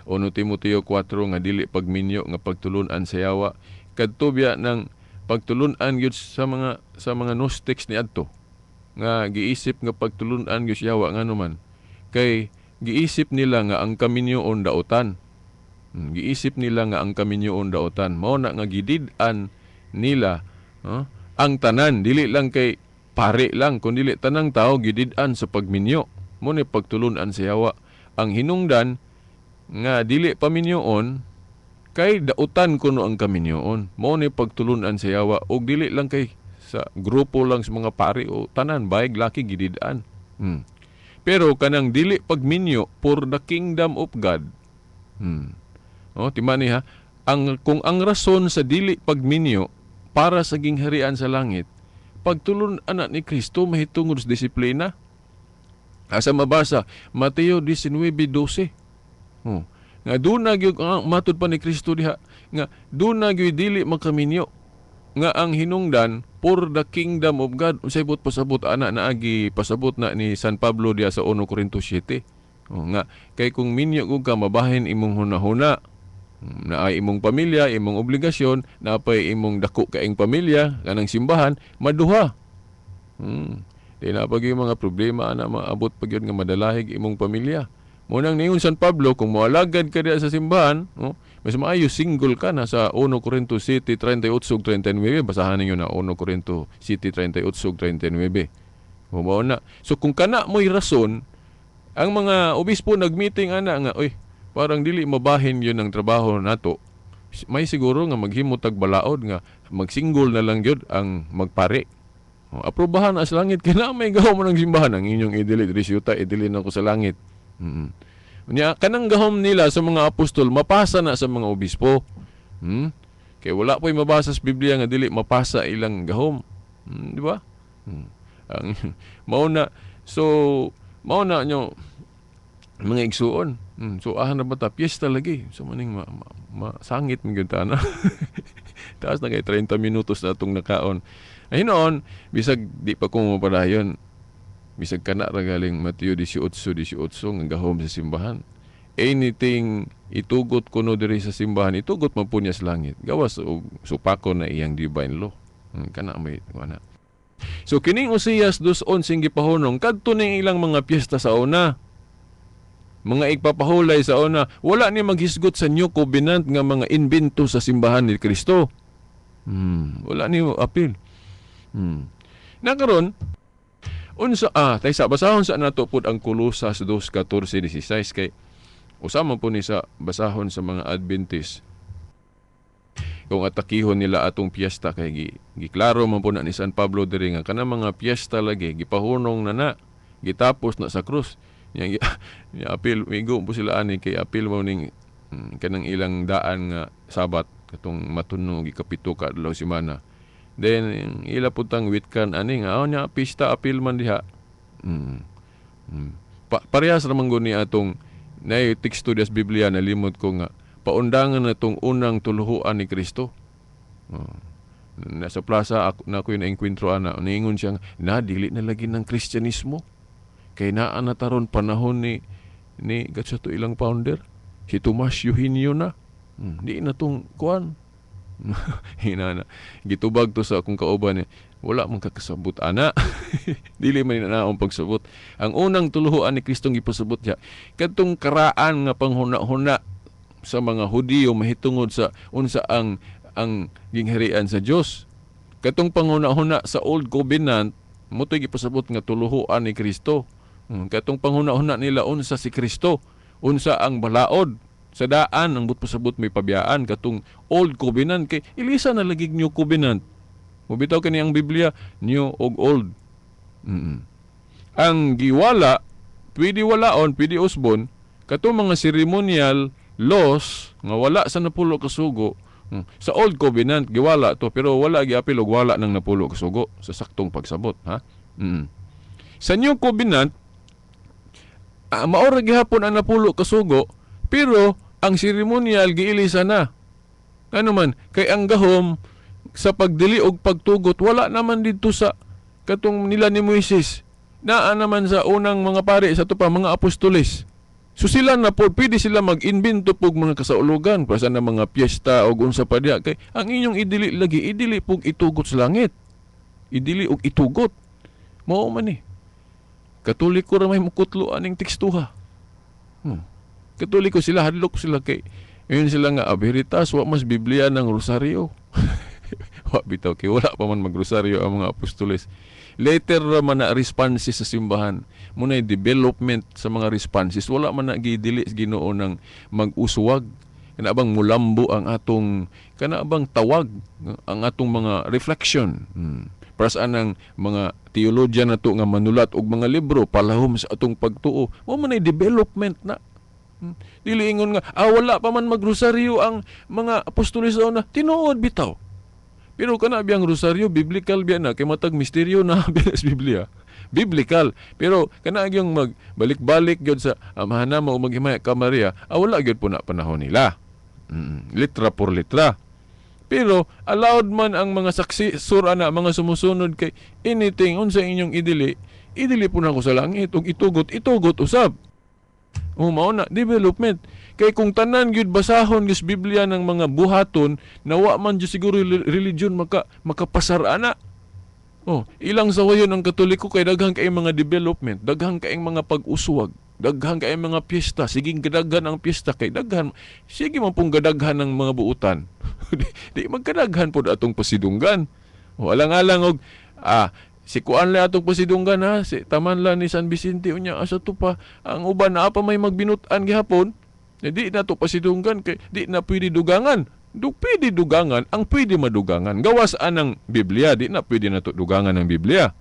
1 Timoteo 4 nga dili pagminyo nga pagtulun-an sa yawa, kadto biya ng pagtulun-an gyud sa mga Gnostics niadto nga giisip nga pagtulun-an gyud sa yawa, ngano man kay giisip nila nga ang kaminyoon daotan. Giisip nila nga ang kaminyoon daotan, mao na nga gidid-an nila, huh? Ang tanan, dili lang kay pare lang kun dili tanang tao gidid-an sa pagminyo. Mo ni pagtulun-an sa yawa. Ang hinungdan nga dili paminyoon kay dautan kuno ang kaminyoon, mao ni pagtulun-an sa yawa. Og dili lang kay sa grupo lang sa mga pari o tanan, bayag laki, gidid-an. Pero kanang dili pagminyo for the kingdom of God. Oh, timani ha, ang kung ang rason sa dili pagminyo para sa gingharian sa langit, pagtulon ana ni Kristo mahitungod sa disiplina. Asa mabasa? Mateo 19:12. Oh. Nga doon na gyud ang matud pa ni Kristo diha nga doon na gyud dili makaminyo nga ang hinungdan for the kingdom of God. Unsay buot pasabot ana? Naagi pasabot na ni San Pablo diha sa 1 Corinto 7. Oh, nga kay kung minyo kung ka, mabahin imong hunahuna na ay imong pamilya, imong obligasyon, napay imong dako kaing pamilya, kanang simbahan, maduha. Di na pag yung mga problema ana maabot pa gyud nga madalahig imong pamilya. Munang niingon San Pablo, kung moalagad ka diya sa simbahan, no, mas maayo single ka na sa 1 Corinto 7:38-39. Basahan ninyo na 1 Corinto 7:38-39. Mao na. So kung kana mo'y rason, ang mga obispo nagmeeting ana nga, "Oy, parang dili mabahin yun ang trabaho nato. May siguro nga maghimo tag balaod nga magsingle na lang gyud ang magpari." O, aprobahan na sa langit kay na may gahom ng simbahan ang inyong idili diri sa yuta, idili na ko sa langit. Nya kanang gahom nila sa mga apostol mapasa na sa mga obispo. Kay wala po'y mabasa sa Biblia nga dili mapasa ilang gahom. Di ba? Ang mao na, so mao na nyo mga igsuon. So ahan na ba ta piyesta lagi. So maning masangit man gyud ta na. Taas na kay 30 minutos na atong nakaon. Ay noon, bisag di pa ko mapadayon. Bisag kana ra galing Mateo 18:18 nga gahom sa simbahan. Anything itugot kuno diri sa simbahan, itugot man po niya sa langit. Gawas og supako na iyang divine law. Kana may wala. So kining Oseas 2:11 gipahunong kadto ning ilang mga piyesta sa una. Mga igpapahulay sa una, wala ni maghisgot sa New Covenant nga mga invento sa simbahan ni Kristo. Wala ni apil. Nakaron unsa taysa basahon sa nato pud ang Kolosas 2:14-16 kay usa man po ni sa basahon sa mga Adventist kung atakihon nila atong piyesta kay giklaro man po na ni San Pablo diri nga kanang mga piyesta lagi gipahunong na na gitapos na sa krus. Nya nya apil migo po sila ani kay apil mo ning kanang ilang daan nga Sabat katong matuno gikapito ka adlaw semana. Then ila pud tang witkan ani nga, oh, nya pista apil man diha. Parehas ra man gud ni atong nay teksto diya sa Biblia, nalimot ko nga paundangan na tong unang tuluhuan ni Kristo. Oh. Nasa plaza ako na ko yung naengkwentro ana, niingon siya nga, na dili na lagi ng Kristyanismo. Kay naa na taron panahon ni gatsa to ilang founder si Tomas Eugenio na. Di na tong kuan. Hinana. Gitubag to sa akong kauban ni, wala man kakasabot ana. Dili man na naong pagsabot. Ang unang tuluhuan ni Kristong gipasabot niya kadtong karaan nga panghuna-huna sa mga Hudiyo mahitungod sa unsa ang gingharian sa Dios. Katong panghuna-huna sa Old Covenant mo to'y gipasabot nga tuluhuan ni Kristo. Katong panghuna-huna nila unsa si Kristo, unsa ang balaod sa daan ang but pasabot may pabiyaan katong Old Covenant kay ilisa na lagi New Covenant. Mubitaw kani ang Biblia, New og Old. Ang giwala pwede walaon, pwede usbon katong mga ceremonial laws nga wala sa napulo ka sugo. Sa Old Covenant giwala to pero wala giapil og wala ng napulo ka sugo sa saktong pagsabot, ha. Sa New Covenant, mao ra gihapon ang napulo ka sugo pero ang ceremonial giilisa na. Ano man kay ang gahom sa pagdili og pagtugot wala naman didto sa katong nila ni Moises. Naa naman sa unang mga pari sa to pa mga apostoles. So sila na po, pwede sila mag-invento pog mga kasaulugan para sa na mga piyesta o unsa pa diya. Kay ang inyong idili lagi, idili pog itugot sa langit. Idili og itugot. Mao man ni. Katoliko ra may mukutlo aning tekstuha. Katoliko sila, hadlok sila kay yun sila nga, "Veritas, wa mas Biblia ng rosaryo." Wa bitaw kay wala pa man magrosaryo ang mga apostoles. Later ra man na responses sa simbahan. Muna development sa mga responses. Wala man na gidili sa Ginoo ng mag-uswag. Kana bang mulambo ang atong, kana bang tawag ang atong mga reflection. Para sa anang mga theologian nato nga manulat og mga libro palahom sa atong pagtuo. Mo man ay development na. Dili ingon nga wala pa man magrosaryo ang mga apostoles sa una. Tinuod bitaw. Pero kana biyang rosaryo biblical biya na kay matag misteryo na biya sa Biblia. Biblical. Pero kana gyung mag balik-balik gyud sa Amahan mo maghimaya ka Maria, wala gyud po na panahon nila. Litra por litra. Pero allowed man ang mga saksi sur ana mga sumusunod kay anything unsa inyong idili, idili po na ko sa langit ug itugot, itugot usab. O mao na development. Kay kung tanan gyud basahon gyud sa Biblia ng mga buhaton, nawa man gyud siguro religion makapasar ana. Oh, ilang sawayon ang Katoliko kay daghan kay mga development, daghan kay mga pag-uswag, daghan kay mga piyesta, sige gadaghan ang piyesta kay daghan, sige man pong gadaghan ng mga buutan. Di magkadaghan pod atong pasidunggan. O alang-alang og si kuan lang atong pasidunggan ha, si taman lang ni San Vicente, unya asa to pa ang uban naa pa may magbinut-an gihapon. Eh, di na to pasidunggan kay di na pwede dugangan. Du pwede dugangan ang pwede madugangan. Gawas anang Biblia, di na pwede na to dugangan ang Biblia.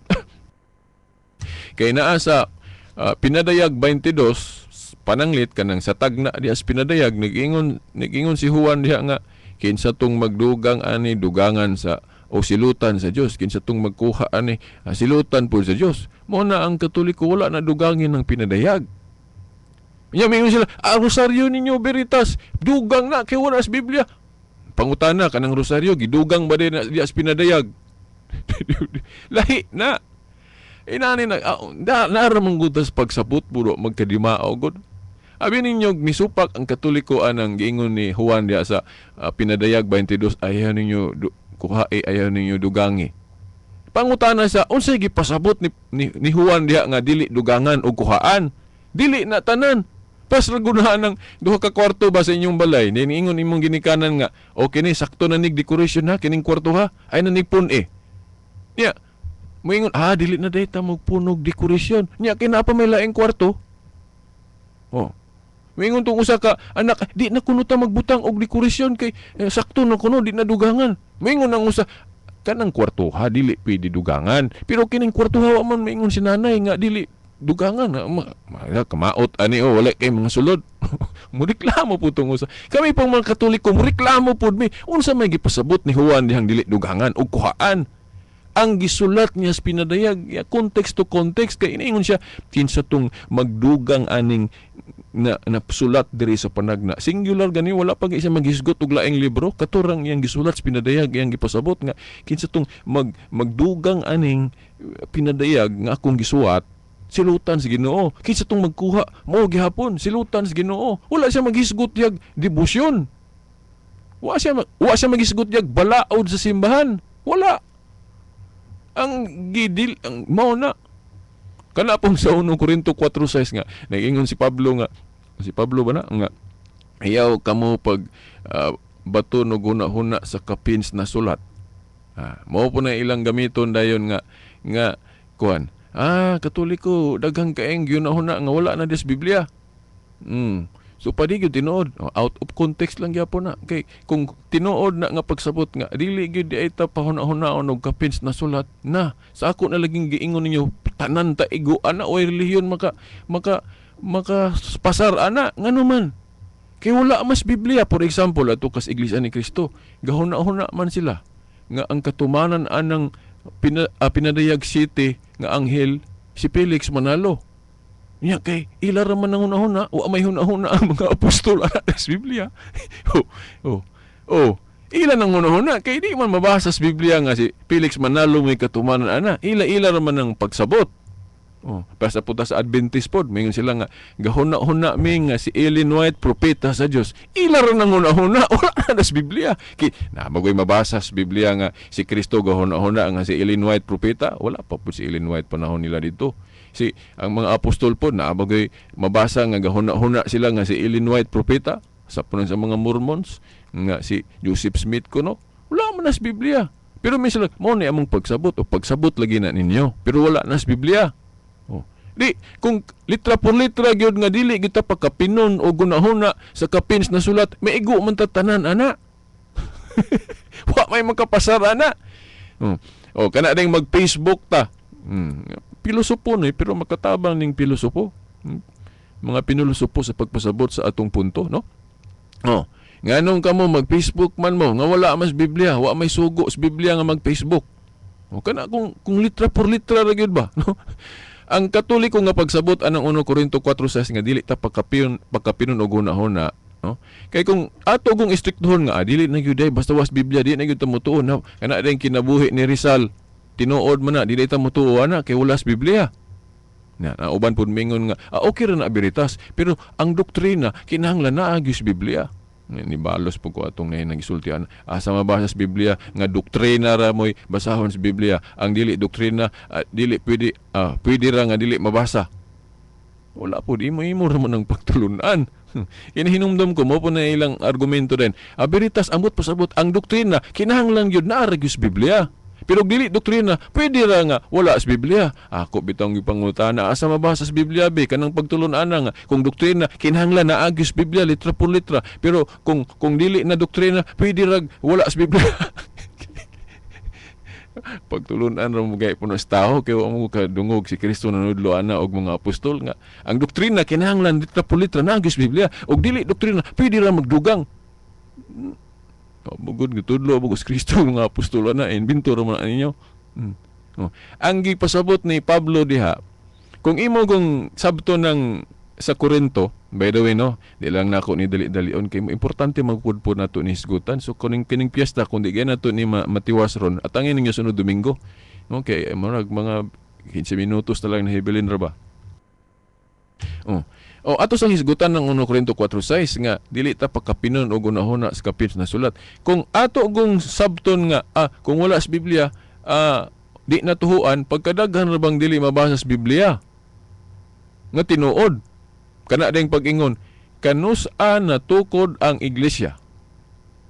Kay naa sa Pinadayag 22 pananglit kanang sa tagna diha sa Pinadayag, nag-ingon si Juan diha nga kinsa tong magdugang ani, dugangan sa o silutan sa Dios, kinsa tong magkuha ani, silutan po sa Dios. Mo na ang Katoliko wala na dugangin ng Pinadayag. Nya mingon sila, rosaryo ninyo Veritas, dugang na kay wala sa Biblia. Pangutana, kanang rosaryo gidugang ba din na diha sa Pinadayag? Lahi na. Inani na naara man gud tas pagsabot puro magkadimao gud. Abi ninyo misupak ang Katoliko anang giingon ni Juan diha sa Pinadayag 22, ayaw ninyo kuhae, ayaw ninyo dugangi. Pangutana sa unsay gipasabot ni Juan diha nga dili dugangan o kuhaan? Dili na tanan. Pas ragunahan ng duha ka kwarto ba sa inyong balay? Niingon imong ginikanan nga, okay ni sakto na nig decoration ha, kining kwarto ha, ay na nig pun-e. Nya, moingon, dili na dayta magpunog decoration. Nya, kina pa may laing kwarto. Oh. Moingon tong usa ka anak, di na kuno ta magbutang og decoration kay sakto na kuno, di na dugangan. Moingon ang usa, kanang kwarto ha, dili pwede dugangan. Pero kining kwarto ha, wa man moingon si nanay nga dili dugangan. Kamaot ani oh, wala kay mga sulod. Mureklamo po tong usa. Kami pong mga Katoliko, mureklamo pud mi. Unsa may gipasabot ni Juan dihang dili dugangan og kuhaan? Ang gisulat niya sa Pinadayag, ya, context to context, kay iniingon siya kinsa tong magdugang aning na sulat diri sa panagna. Singular gani, wala pa siya maghisgot og laing libro, katurang iyang gisulat sa Pinadayag, iyang gipasabot nga kinsa tong magdugang aning pinadayag nga akong gisuwat, silutan sa Ginoo. Kinsa tong magkuha, mao gihapon silutan sa Ginoo. Wala siya maghisgot yag debosyon. Wa siya maghisgot yag balaod sa simbahan. Wala. Ang gidil ang mao na kana pong sa 1 Korinto 4:6 nga nag-ingon si Pablo nga, si Pablo ba na nga, "Ayaw kamo pag bato no huna-huna sa kapins na sulat." Mao po na ilang gamiton dayon nga nga kuan. Katoliko daghang kaeng gyunahuna nga wala na des Biblia. So padi gyud tinuod, oh, out of context lang gyapon na. Kay kung tinuod na nga pagsabot nga dili gyud di ay ta pahuna-hunaon og kapins na sulat na sa ako na laging giingon ninyo tanan ta igo ana o relihiyon maka pasar ana, ngano man kay wala mas Biblia. For example, ato kas Iglesia ni Cristo, gahuna-huna man sila nga ang katumanan anang Pinadayag City nga anghel si Felix Manalo. Nya kay ila ra man ang hunahuna, wa may hunahuna ang mga apostol ana sa Biblia. Oh. Ila nang hunahuna kay di man mabasa sa Biblia nga si Felix Manalo may katumanan ana. Ila-ila ra man ang pagsabot. Oh, basta punta sa Adventist pod, mingon sila nga gahuna-huna mi nga si Ellen White propeta sa Dios. Ila ra nang huna-huna, wala na sa Biblia. Kay na magoy mabasa sa Biblia nga si Kristo gahuna-huna nga si Ellen White propeta, wala pa po si Ellen White panahon nila dito. Si ang mga apostol pod na bagoy mabasa nga gahuna-huna sila nga si Ellen White propeta sa punan sa mga Mormons nga si Joseph Smith kuno, wala man na sa Biblia. Pero may sila mo ni among pagsabot o pagsabot lagi na ninyo, pero wala na sa Biblia. Oh. Di kung litra por litra gyud nga dili kita pagkapinon o gunahuna sa kapins na sulat, maigo man ta tanan ana. Wa may makapasar ana. Oh. Oh, kana ding mag-Facebook ta. Pilosopo no, eh, pero makatabang ning pilosopo. Mga pinulosopo sa pagpasabot sa atong punto, no? Oh. Nganong kamo mag-Facebook man mo nga wala mas Biblia, wa may sugo sa Biblia nga mag-Facebook. O kana kung litra por litra ra gyud ba, no? Ang Katoliko nga pagsabot anang 1 Korinto 4:6 nga dili ta pagkapinon og hunahuna, no? Kay kung ato kung istriktohon nga dili na gyud ay basta was Biblia di na gyud ta motuo na kana din kinabuhi ni Rizal tinuod man na dili ta motuo ana kay wala sa Biblia. Na uban pud mingon nga okay ra na Veritas, pero ang doktrina kinahanglan naa gyud sa Biblia. Nibalos po ko atong nahin nagisultian. Asa mabasa sa Biblia nga doktrina ra mo'y basahon sa Biblia? Ang dili doktrina, dili pwede, pwede ra nga dili mabasa. Wala po, di mo imo ra man ang pagtulunan. Kinahinumdum ko mo po na ilang argumento din. Abiritas ambot pasabot ang doktrina kinahanglan gyud naa ra gyud sa Biblia. Pero dili doktrina, pwede ra nga wala sa Biblia. Ako bitong gipangutana, asa mabasa sa Biblia be kanang pagtulun-an nga kung doktrina kinahanglan naa gyud sa Biblia litra por litra? Pero kung dili na doktrina, pwede ra wala sa Biblia. Pagtulunan ra mo gay puno sa tao kay wa mo kadungog si Kristo nanudlo ana og mga apostol nga ang doktrina kinahanglan litra por litra naa gyud sa Biblia og dili doktrina pwede ra magdugang. Oh, bugod gitudlo bugos Kristo mga apostol na inbinto ra man ninyo. Oh. Ang gipasabot ni Pablo diha, kung imo kung sabto ng sa Korinto, by the way, no, di lang nako ni dali-dalion kay importante magpud po nato ni hisgutan. So kuning kining piyesta, kung di gay nato ni matiwas ron, atangin ninyo sunod Domingo. Okay, murag mga 15 minutos na lang nahibilin ra ba? Oh. O ato sa hisgutan ng 1 Korinto 4:6 nga dili ta pagkapinon og hunahuna sa kapin na sulat. Kung ato gung sabton nga kung wala sa Biblia, di natuhuan, pagkadaghan ra bang dili mabasa sa Biblia nga tinuod? Kana ding pag-ingon, kanus-a natukod ang iglesia?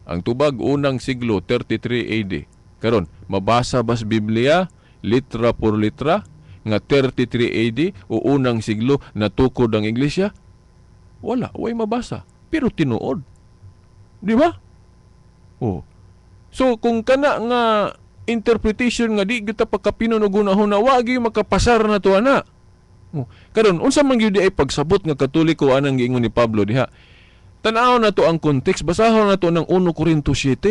Ang tubag, unang siglo, 33 AD. Karon, mabasa ba sa Biblia litra por litra nga 33 AD o unang siglo natukod ang iglesia? Wala, way mabasa. Pero tinuod. Di ba? Oh. So kung kana nga interpretation nga di kita pagkapinon og hunahuna, wa gyud makapasar na to ana. Oh. Karon, unsa man gyud ay pagsabot nga Katoliko anang giingon ni Pablo diha? Tan-aw na to ang context, basahon na to ng 1 Corinto 7.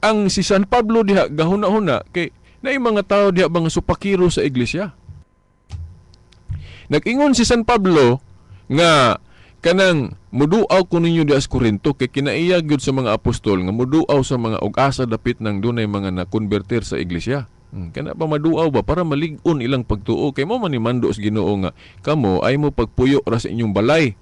Ang si San Pablo diha gahuna-huna kay naay mga tao diha mga supakiro sa iglesia. Nag-ingon si San Pablo nga kanang muduaw ko ninyo diha sa Korinto kay kinaiya gyud sa mga apostol nga muduaw sa mga og asa dapit nang dunay mga nakonvertir sa iglesia. Kana ba maduaw ba para malig-on ilang pagtuo kay mo man ni mando sa Ginoo nga kamo ay mo pagpuyo ra sa inyong balay.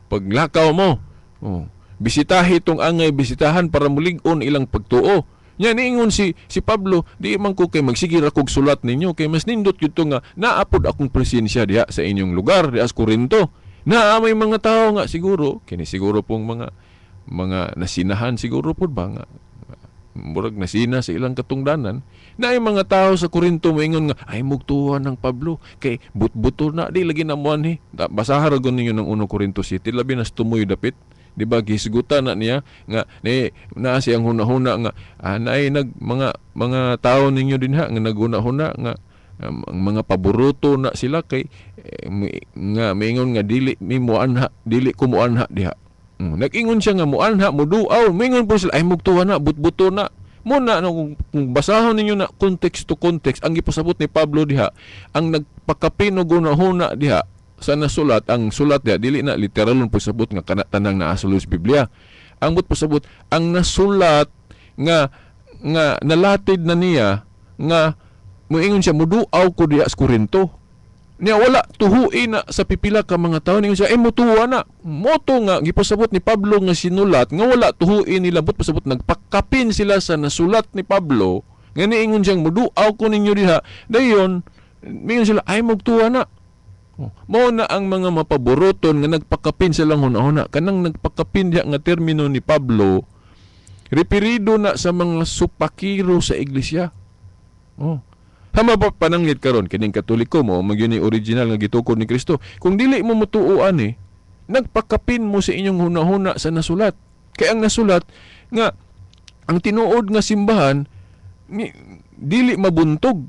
Paglakaw mo. Oh. Bisitahi tong angay bisitahan para mulig-on ilang pagtuo. Nya niingon si Pablo, di man ko kay magsige ra kog sulat ninyo kay mas nindot gyud to nga naapod akong presensya diha sa inyong lugar diha sa Korinto. Naa may mga tao nga siguro kini siguro pong mga nasinahan siguro pud ba nga murag nasina sa ilang katungdanan na ay mga tao sa Korinto moingon nga ay mugtuhan ng Pablo kay butbuto na, di lagi na mo anhi. Basahan ra ninyo ng 1 Corinto 7, labi na sa tumoy dapit, di ba? Gihisgutan na niya nga ni naa siyang hunahuna nga naay nag mga tao ninyo dinha nga naghuna-huna nga ang mga paboruto na sila kay nga maingon nga dili mi muanha, dili ko muanha diha. Nag-ingon siya nga muanha, muduaw, maingon po sila ay mugtuwa na, butbuto na. Mo na no, kung basahon ninyo na context to context, ang gipasabot ni Pablo diha, ang nagpakapin og hunahuna diha sa nasulat, ang sulat diha dili na literal pasabot nga kana tanang naa sa Biblia. Ang but pasabot ang nasulat nga nalatid na niya nga muingon siya muduaw ko diha sa Korinto. Niya wala tuhui na sa pipila ka mga tao, ningon siya ay mutuwa na. Moto nga gipasabot ni Pablo nga sinulat nga wala tuhui nila, but pasabot nagpakapin sila sa nasulat ni Pablo nga niingon siyang muduaw ko ninyo diha, dayon mingon sila ay mugtuwa na. Oh, mao na ang mga mapaboroton nga nagpakapin silang hunahuna. Kanang nagpakapin diha nga termino ni Pablo, referido na sa mga supakiro sa iglesia. Oh. Hama pa pananglit karon kining Katoliko mo man gyud ni original nga gitukod ni Kristo. Kung dili mo motuoan eh, nagpakapin mo sa inyong hunahuna sa nasulat. Kay ang nasulat nga ang tinuod nga simbahan ni, dili mabuntog,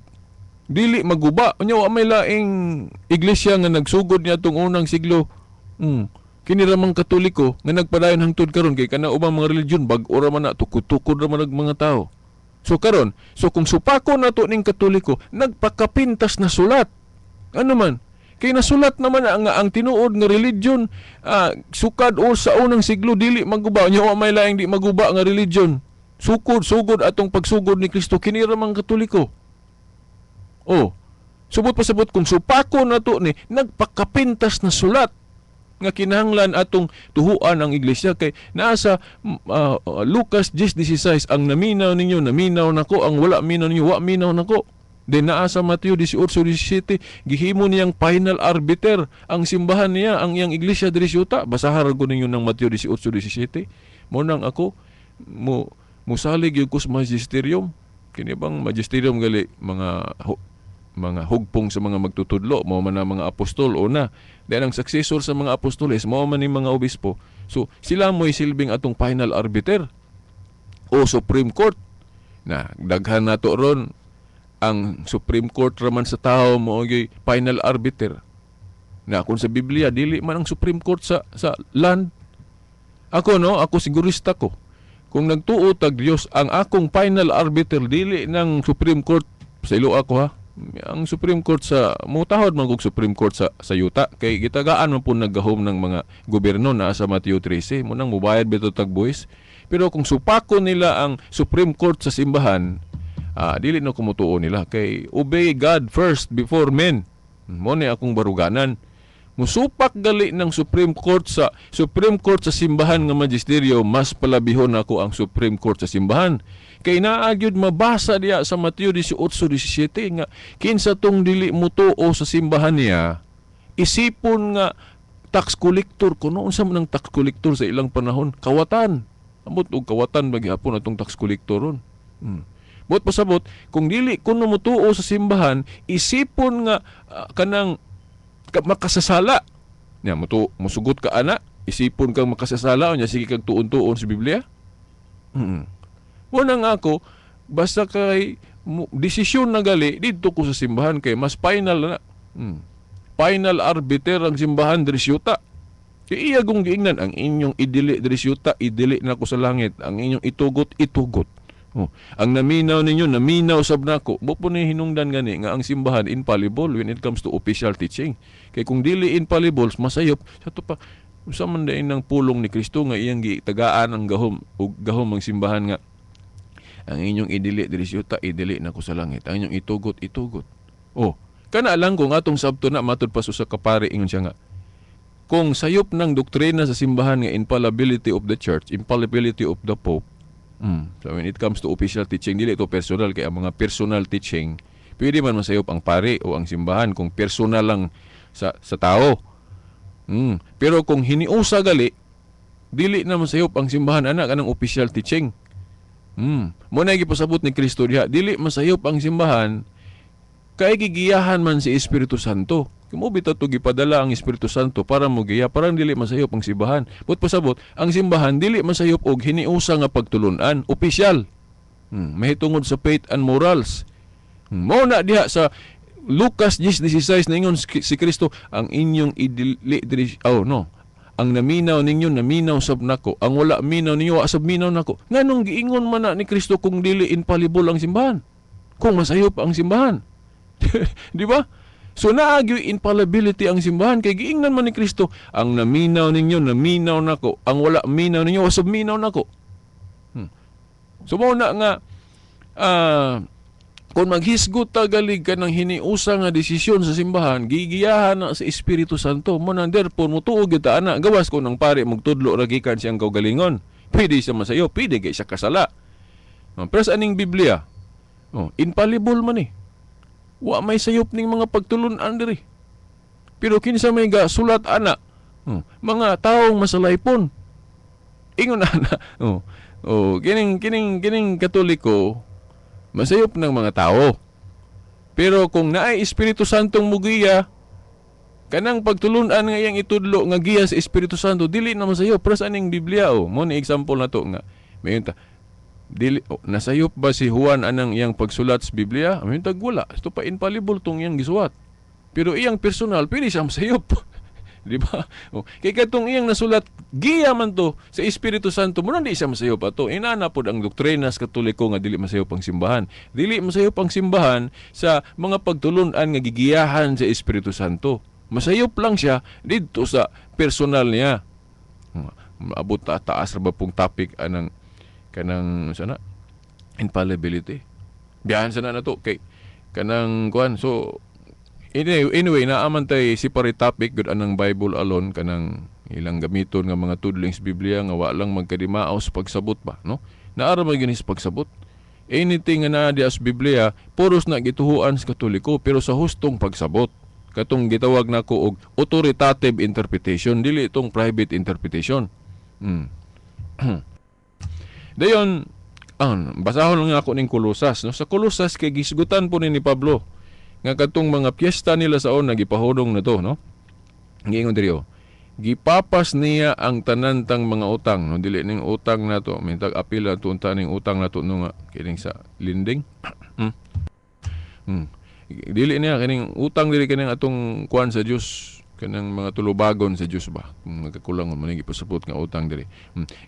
dili maguba. Unya wa may laing iglesia nga nagsugod niya tong unang siglo. Kini ra mang Katoliko nga nagpadayon hangtod karon kay kana ubang mga relihiyon bag-o ra man na, tukod-tukod ra man ang mga tao. So karon, so kung supako nato ning Katoliko, nagpakapintas na sulat. Ano man? Kay nasulat naman na nga ang tinuod nga religion sukad o sa unang siglo dili maguba. Nya wa may laing di maguba nga religion. Sukod sugod atong pagsugod ni Kristo, kini ra mang Katoliko. Oh. Subot pasabot kung supako nato ni nagpakapintas na sulat. Nga kinahanglan atong tuhuan ang iglesia kay naa sa Lucas 10:16, "Ang naminaw ninyo, naminaw nako. Ang wala minaw ninyo, wa minaw nako." Then naa sa Mateo 18:17, gihimo niyang final arbiter ang simbahan niya, ang iyang iglesia diri sa yuta. Basahan ko ninyo ng Mateo 18:17. Mo nang ako mo musalig gyud ko sa magisterium. Kini bang magisterium gali mga hugpong sa mga magtutudlo, mao man ang mga apostol una. Then ang successor sa mga apostoles mao man ni mga obispo. So sila mo'y silbing atong final arbiter o Supreme Court. Na daghan nato ron, ang Supreme Court raman sa tao mo gyud final arbiter. Na kung sa Biblia, dili man ang Supreme Court sa land. Ako no, ako sigurista ko. Kung nagtuo tag Dios ang akong final arbiter, dili ng Supreme Court sa ilo ako ha. Ang Supreme Court sa mutahod man kog Supreme Court sa yuta kay gitagaan man po naggahom ng mga gobyerno na sa Mateo 13 mo nang mubayad bitaw tag buwis. Pero kung supako nila ang Supreme Court sa simbahan, dili na kumutuo nila kay obey God first before men. Mo ni akong baruganan. Musupak gali ng Supreme Court sa simbahan nga magisteryo, mas palabihon ako ang Supreme Court sa simbahan. Kay naa gyud mabasa diya sa Mateo 18:17 nga kinsa tong dili mutuo sa simbahan niya, isipon nga tax collector kuno. Unsa man ang tax collector sa ilang panahon? Kawatan. Amot og kawatan magyapon atong tax collector ron. Buot pasabot, kung dili kuno mutuo sa simbahan, isipon nga kanang makasasala. Nya mutu musugot ka ana, isipon kang makasasala, nya sige kag tuon-tuon sa Biblia. Mo na nga ako, basta kay desisyon na gali didto ko sa simbahan kay mas final na. Final arbiter ang simbahan diri sa yuta. Kay iya gong giingnan, "Ang inyong idili diri sa yuta, idili nako sa langit. Ang inyong itugot, itugot." Oh, ang naminaw ninyo, naminaw sab nako. Mo po ni hinungdan gani nga ang simbahan infallible when it comes to official teaching. Kay kung dili infallible, masayop sa to pa, unsa man diay ng pulong ni Kristo nga iyang gitagaan ang gahom ug gahom ang simbahan nga "Ang inyong idili diri sa yuta, idili nako sa langit. Ang inyong itugot, itugot." Oh, kana lang kung atong sabto na matud pa sa kapari, ingon siya nga kung sayop ng doktrina sa simbahan nga infallibility of the church, infallibility of the pope. So when it comes to official teaching, dili ito personal kay ang mga personal teaching, pwede man masayop ang pari o ang simbahan kung personal lang sa tao. Pero kung hiniusa gali, dili na masayop ang simbahan anak anang official teaching. Mo na gipasabot ni Kristo diha, dili masayop ang simbahan kay gigiyahan man si Espiritu Santo. Kamo bitaw to gipadala ang Espiritu Santo para mo giya, parang dili masayop ang simbahan. But pasabot, ang simbahan dili masayop og hiniusa nga pagtulunan, opisyal. Mahitungod sa faith and morals. Mo na diha sa Lucas 10:16 ningon si Kristo, "Ang inyong idili diri," oh no. "Ang naminaw ninyo, naminaw sab nako. Ang wala minaw ninyo, wa sab minaw nako." Nganong giingon man na ni Kristo kung dili infallible ang simbahan? Kung masayop ang simbahan? Di ba? So naa gyoy infallibility ang simbahan kay giingnan man ni Kristo, "Ang naminaw ninyo, naminaw nako. Ang wala minaw ninyo, wa sab minaw nako." So mao na nga kung maghisgot ta galig ka ng hiniusa nga desisyon sa simbahan, gigiyahan na sa Espiritu Santo. Mo nang therefore mutuo gyud ta ana, gawas ko ng pare magtudlo ra gikan siyang kaugalingon. Pwede siya masayo, pwede kay siya kasala. Oh, pero sa aning Biblia, oh, infallible man eh. Wa may sayop ning mga pagtulunan diri. Pero kinsa may ga sulat ana? Oh, mga taong masalaypon. Ingon ana. Oh, kining Katoliko masayop ng mga tao. Pero kung naay Espiritu Santong mugiya, kanang pagtulunan nga iyang itudlo nga giya sa Espiritu Santo, dili na masayop. Pero sa aning Biblia, oh, mo ni example na to nga mayon ta dili, oh, nasayop ba si Juan anang iyang pagsulat sa Biblia? Mayon tag wala. Ito pa infallible tong iyang gisuwat. Pero iyang personal, pwede siya masayop. Di ba? Oh, kay katong iyang nasulat, giya man to sa Espiritu Santo, mo di siya masayop ato. Inana pod ang doktrina sa Katoliko nga dili masayop ang simbahan. Dili masayop ang simbahan sa mga pagtulunan nga gigiyahan sa Espiritu Santo. Masayop lang siya didto sa personal niya. Maabot ta taas ra ba pong topic anang kanang sana infallibility. Biyahan sana na to kay kanang kuan, so Anyway, naa man tay separate topic gud anang Bible alone, kanang ilang gamiton nga mga tudling sa Biblia nga wa lang magkadimao sa pagsabot ba, no? Naa ra man gyud sa pagsabot. Anything nga naa diha sa Biblia, puros na gituhuan sa Katoliko, pero sa hustong pagsabot. Katong gitawag nako og authoritative interpretation, dili itong private interpretation. Dayon, basahon lang ako ning Kolosas. No? Sa Kolosas, kay gisgutan po ni Pablo nga katong mga piyesta nila sa una, gipahunong na to, no? Giingon diri, oh. Gipapas niya ang tanan tang mga utang, no? Dili ning utang nato, mintag apil ato unta ning utang nato, no, nga kining sa lending. Dili niya kining utang, dili kining atong kuan sa Dios, kanang mga tulubagon sa Dios ba, kung nagkakulang man, gipasabot nga utang diri.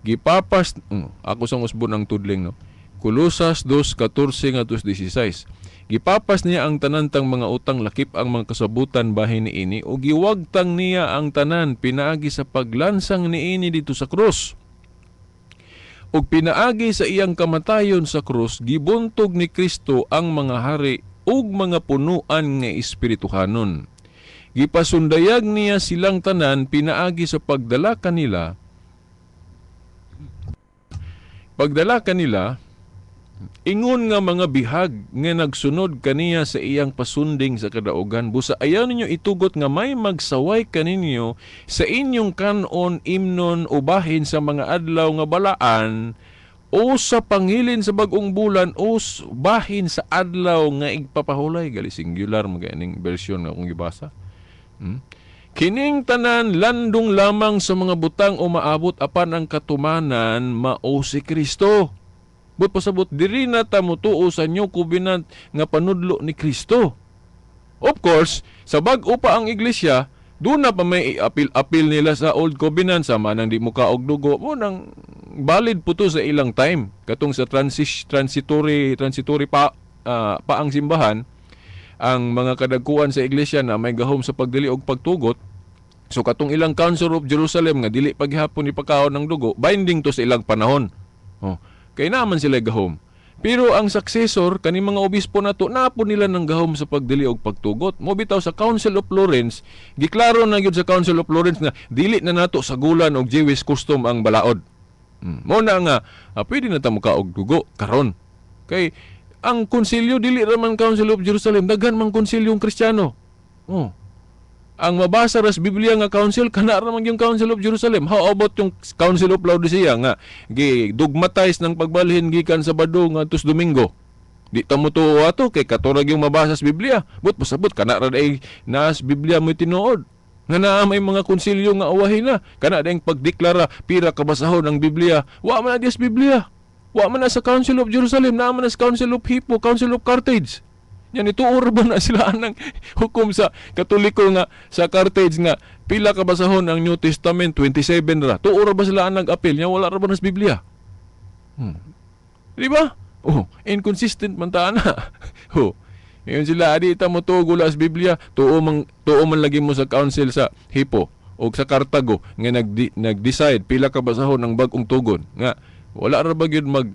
Gipapas, ako sa usbon ang tudling, no? Kolosas 2:14 ngadto 16. Gipapas niya ang tanan tang mga utang, lakip ang mga kasabutan bahin niini, ug giwagtang niya ang tanan pinaagi sa paglansang niini didto sa krus. Ug pinaagi sa iyang kamatayon sa krus, gibuntog ni Kristo ang mga hari ug mga punuan nga espirituhanon. Gipasundayag niya silang tanan pinaagi sa pagdala kanila ingon nga mga bihag nga nagsunod kaniya sa iyang pasunding sa kadaugan. Busa ayaw ninyo itugot nga may magsaway kaninyo sa inyong kanon, imnon o bahin sa mga adlaw nga balaan o sa panghilin sa bagong bulan o bahin sa adlaw nga igpapahulay. Gali singular mga ining version nga akong gibasa. Kining tanan landong lamang sa mga butang o maabot, apan ang katumanan mao si Kristo. But pasabot, diri na ta motuo sa New Covenant nga panudlo ni Kristo. Of course, sa bag-o pa ang iglesia, doon na pa may apil-apil nila sa Old Covenant sama nang di mo kaog dugo mo nang valid po to sa ilang time. Katong sa transitory transitory pa pa ang simbahan, ang mga kadagkuan sa iglesia na may gahom sa pagdili og pagtugot. So katong ilang Council of Jerusalem nga dili paghapon ipakaon ng dugo, binding to sa ilang panahon. Oh, kay naman sila gahom. Pero ang successor kani mga obispo nato, napo nila ng gahom sa pagdili og pagtugot. Mo bitaw sa Council of Florence, giklaro na gyud sa Council of Florence nga dili na nato sagulan og Jewish custom ang balaod. Mo na nga pwede na ta mokaog dugo karon. Kay ang konsilyo dili ra man Council of Jerusalem, daghan man konsilyong Kristiyano. Oh. Ang mabasa ras Biblia nga council, kana ra man yung Council of Jerusalem. How about yung Council of Laodicea nga gi dogmatize ng pagbalhin gikan Sabado ngadto sa Domingo? Di ta mo tuo ato kay katurag yung mabasa sa Biblia. But pasabot, kana ra day naas Biblia mo tinuod. Nga naa may mga konsilyo nga awahin na. Kana dayng pagdeklara pira ka basahon ang Biblia. Wa man na diya sa Biblia. Wa man na sa Council of Jerusalem, naa man na sa Council of Hippo, Council of Carthage. Yan ituor ba na sila anang hukom sa Katoliko nga sa Carthage nga pila ka basahon ang New Testament, 27 ra. Tuor ba sila ang nag-apil nya wala ra ba na sa Biblia? Di ba? Oh, inconsistent man ta na. Oh. Ngayon sila, adi ta mo tuo gula sa Biblia, tuo man lagi mo sa council sa Hippo o sa Cartago nga nag-decide pila ka basahon ang bag-ong tugon nga wala ra ba gyud mag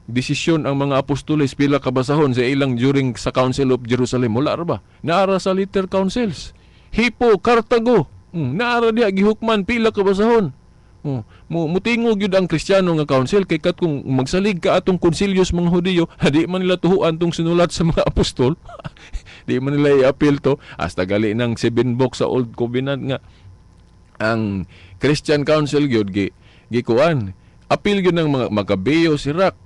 desisyon ang mga apostoles pila ka basahon sa ilang during sa Council of Jerusalem? Wala ra ba? Naara sa later councils, Hippo, Cartago, naara diha gihukman pila ka basahon. Oh, mo mutingog gyud ang Kristiyano nga council kay kat kung magsalig ka atong konsilyo sa mga Hudiyo, di man nila tuhuan tong sinulat sa mga apostol. Di man nila i-appeal to hasta gali ng seven books sa Old Covenant nga ang Christian Council gyud gi gikuan. Appeal gyud ng mga Macabeo, Sirach.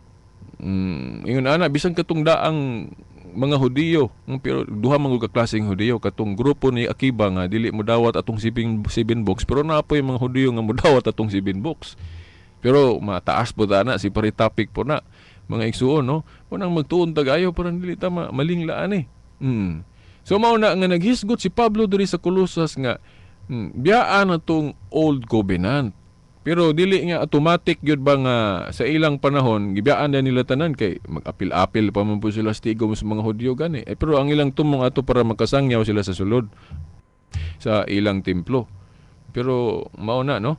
Ingon ana, bisan katong daang mga Hudiyo, pero duha man gud ka klaseng Hudiyo, katong grupo ni Akiba nga dili mo dawat atong seven books, pero naa poy mga Hudiyo nga modawat atong seven books. Pero mataas po ta na, si pari topic po na mga igsuon, no? Unang magtuon tagayo para dili ta malinglaan eh. So mao na nga naghisgot si Pablo diri sa Colosas nga biyaan na tong Old Covenant. Pero dili nga automatic gyud ba nga sa ilang panahon gibiyaan na nila tanan, kay mag-apil-apil pa man po sila sa tigom sa mga Hudyo gani. Eh, pero ang ilang tumong ato para makasangyaw sila sa sulod sa ilang templo. Pero mao na, no.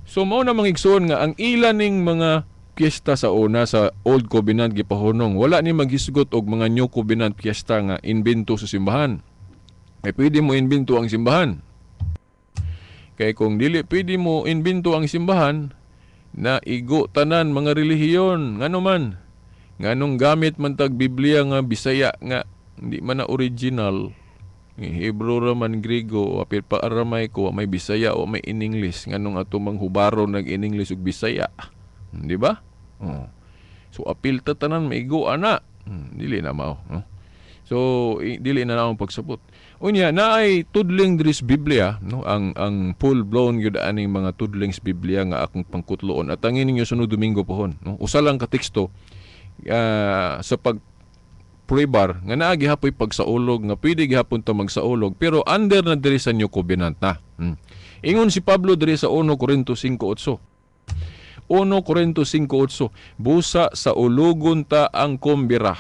So mao na, mga igsoon, nga ang ilan ning mga piyesta sa una sa Old Covenant gipahunong. Wala ni maghisgot og mga New Covenant piyesta nga invento sa simbahan. Ay pwede mo imbento ang simbahan. Kay kung dili pwede mo imbento ang simbahan, na igo tanan mga relihiyon. Ngano man? Nganong gamit man tag Biblia nga Bisaya nga hindi man na original? Hebrew ra man, Griego, apil pa Aramaico, may Bisaya o may in English. Nganong ato mang hubaro nag in English ug Bisaya? Di ba? Oh. So apil ta tanan maigo ana. Dili na mao, no? So dili na naong pagsabot. Unya naay tudling diri sa Biblia, no, ang full blown gyud aning mga tudling sa Biblia nga akong pangkutloon at ang ninyo sunod Domingo pohon, no. Usa lang ka teksto sa pag prebar nga naa gihapoy pagsaulog nga pwede gihapon ta magsaulog pero under na diri sa New Covenant na. Ingon si Pablo diri sa 1 Corinto 5:8. 1 Corinto 5:8, busa sa ulogon ta ang kumbira.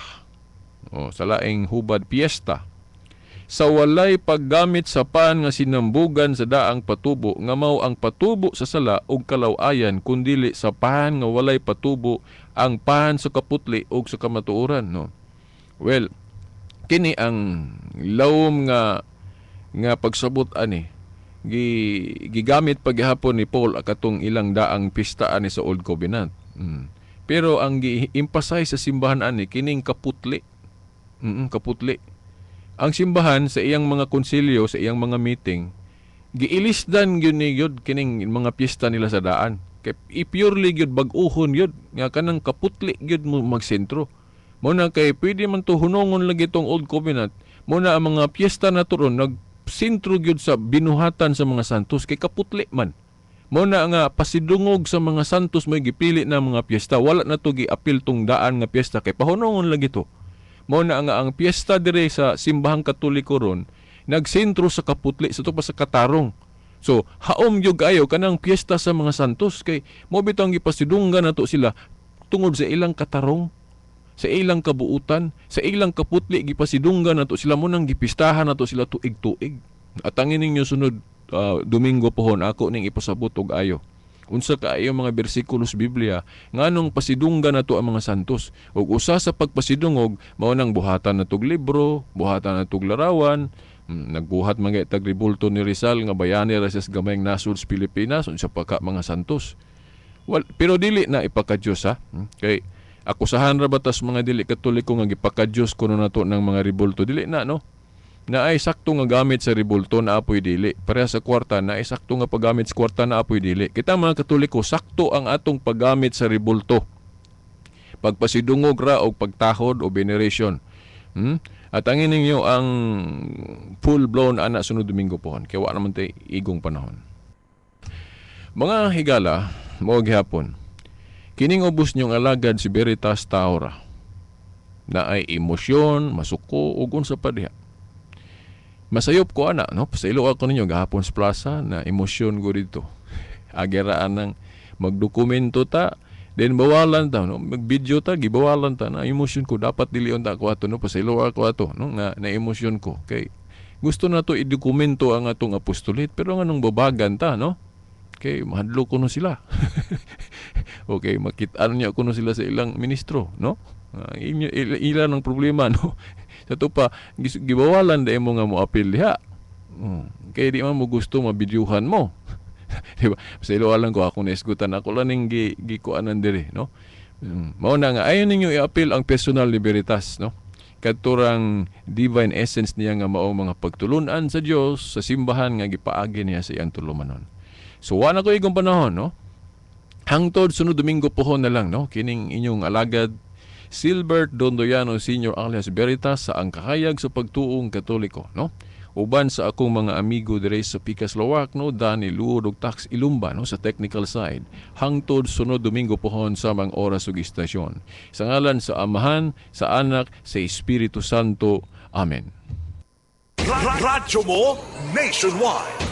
O, sa laing hubad, piyesta. Sa walay paggamit sa pan nga sinambugan sa daang patubo nga mao ang patubo sa sala ug kalaw-ayan, kundili sa pan nga walay patubo, ang pan sa kaputli ug sa kamatuoran, no. Well, kini ang lawom nga nga pagsabot ani gigamit paghapon ni Paul katong ilang daang pista ani sa Old Covenant. Pero ang gi-emphasize sa simbahan ani kining kaputli. Kaputli. Ang simbahan sa iyang mga konsilyo, sa iyang mga meeting, giilisdan gyud ni gyud kining mga piyesta nila sa daan. Kay i-purely gyud bag-uhon gyud nga kanang kaputli gyud mo magsentro. Mo na kay pwede man to hunongon lagi tong Old Covenant. Mo na ang mga piyesta na to ron nagsentro gyud sa binuhatan sa mga santos kay kaputli man. Mo na nga pasidungog sa mga santos mo gipili na mga piyesta. Wala na to giapil tong daan nga piyesta kay pahunongon lagi to. Mo na nga ang piyesta dire sa simbahang Katoliko ron nagsentro sa kaputli sa to pa sa katarong. So, haom gyud kayo kanang piyesta sa mga santos kay mo bitong gipasidunggan nato sila tungod sa ilang katarong, sa ilang kabuutan, sa ilang kaputli, gipasidunggan nato sila, mo nang gipistahan nato sila tuig-tuig. At ang ninyo sunod Domingo pohon ako ning ipasabot og ayo. Unsa kaayo mga bersikulo sa Biblia nganong pasidunggan nato ang mga santos? Ug usa sa pagpasidungog mao nang buhatan natog libro, buhatan natog larawan, nagbuhat mga tag rebulto ni Rizal nga bayani ra siya sa gamayng nasod sa Pilipinas, unsa pa ka mga santos. Well, pero dili na ipakadiyos ha. Kay akusahan ra ba tas mga dili Katoliko nga gipakadiyos kuno nato ng mga rebulto? Dili na, no. Na ay sakto nga gamit sa rebulto, na apoy dili. Pareha sa kwarta, na ay sakto nga paggamit sa kwarta, na apoy dili. Kita mga Katoliko, sakto ang atong paggamit sa rebulto. Pagpasidungog ra og pagtahod o veneration. At ang ninyo ang full blown ana sunod Domingo pohon. Kaya wa naman tay igong panahon. Mga higala, mao gihapon. Kining ubos niyong alagad si Veritas Taura na ay emosyon, masuko ug unsa pa diha. Masayop ko ana, no? Pasaylo ako ninyo gahapon sa plaza na emosyon ko dito. Agiraan ng magdokumento ta, then bawalan ta, no? Mag-video ta, gibawalan ta na emosyon ko dapat dili unta ako ato, no? Pasaylo ako ato, no? Nga na emosyon ko. Kay gusto na to idokumento ang atong apostolate, pero nganong babagan ta, no? Kay mahadlo ko no sila. Okay, makit-an niya kuno sila sa ilang ministro, no? Inyo, ila ng problema, no? Sa to pa, gibawalan dahil mo nga mo apil diha. Kay di man mo gusto mabidyuhan mo. Di ba? Sa ilo alang ko ako naisgutan ako lang ning gikuanan diri, no? Mao na nga ayon ninyo i-appeal ang personal ni Veritas, no? Kadturang divine essence niya nga mao mga pagtulunan sa Dios sa simbahan nga gipaagi niya sa iyang tulumanon. So wa na ko igong panahon, no? Hangtod sunod Domingo pohon na lang, no? Kining inyong alagad Silbert Dondoyano Sr. alias Veritas sa ang kahayag sa pagtuong Katoliko, no? Uban sa akong mga amigo dire sa Pikas Lawak, no, Dani Luod ug Tax Ilumba, no, sa technical side. Hangtod sunod Domingo pohon sa mga oras ug istasyon. Sa ngalan sa Amahan, sa Anak, sa Espiritu Santo. Amen. Radyo mo nationwide.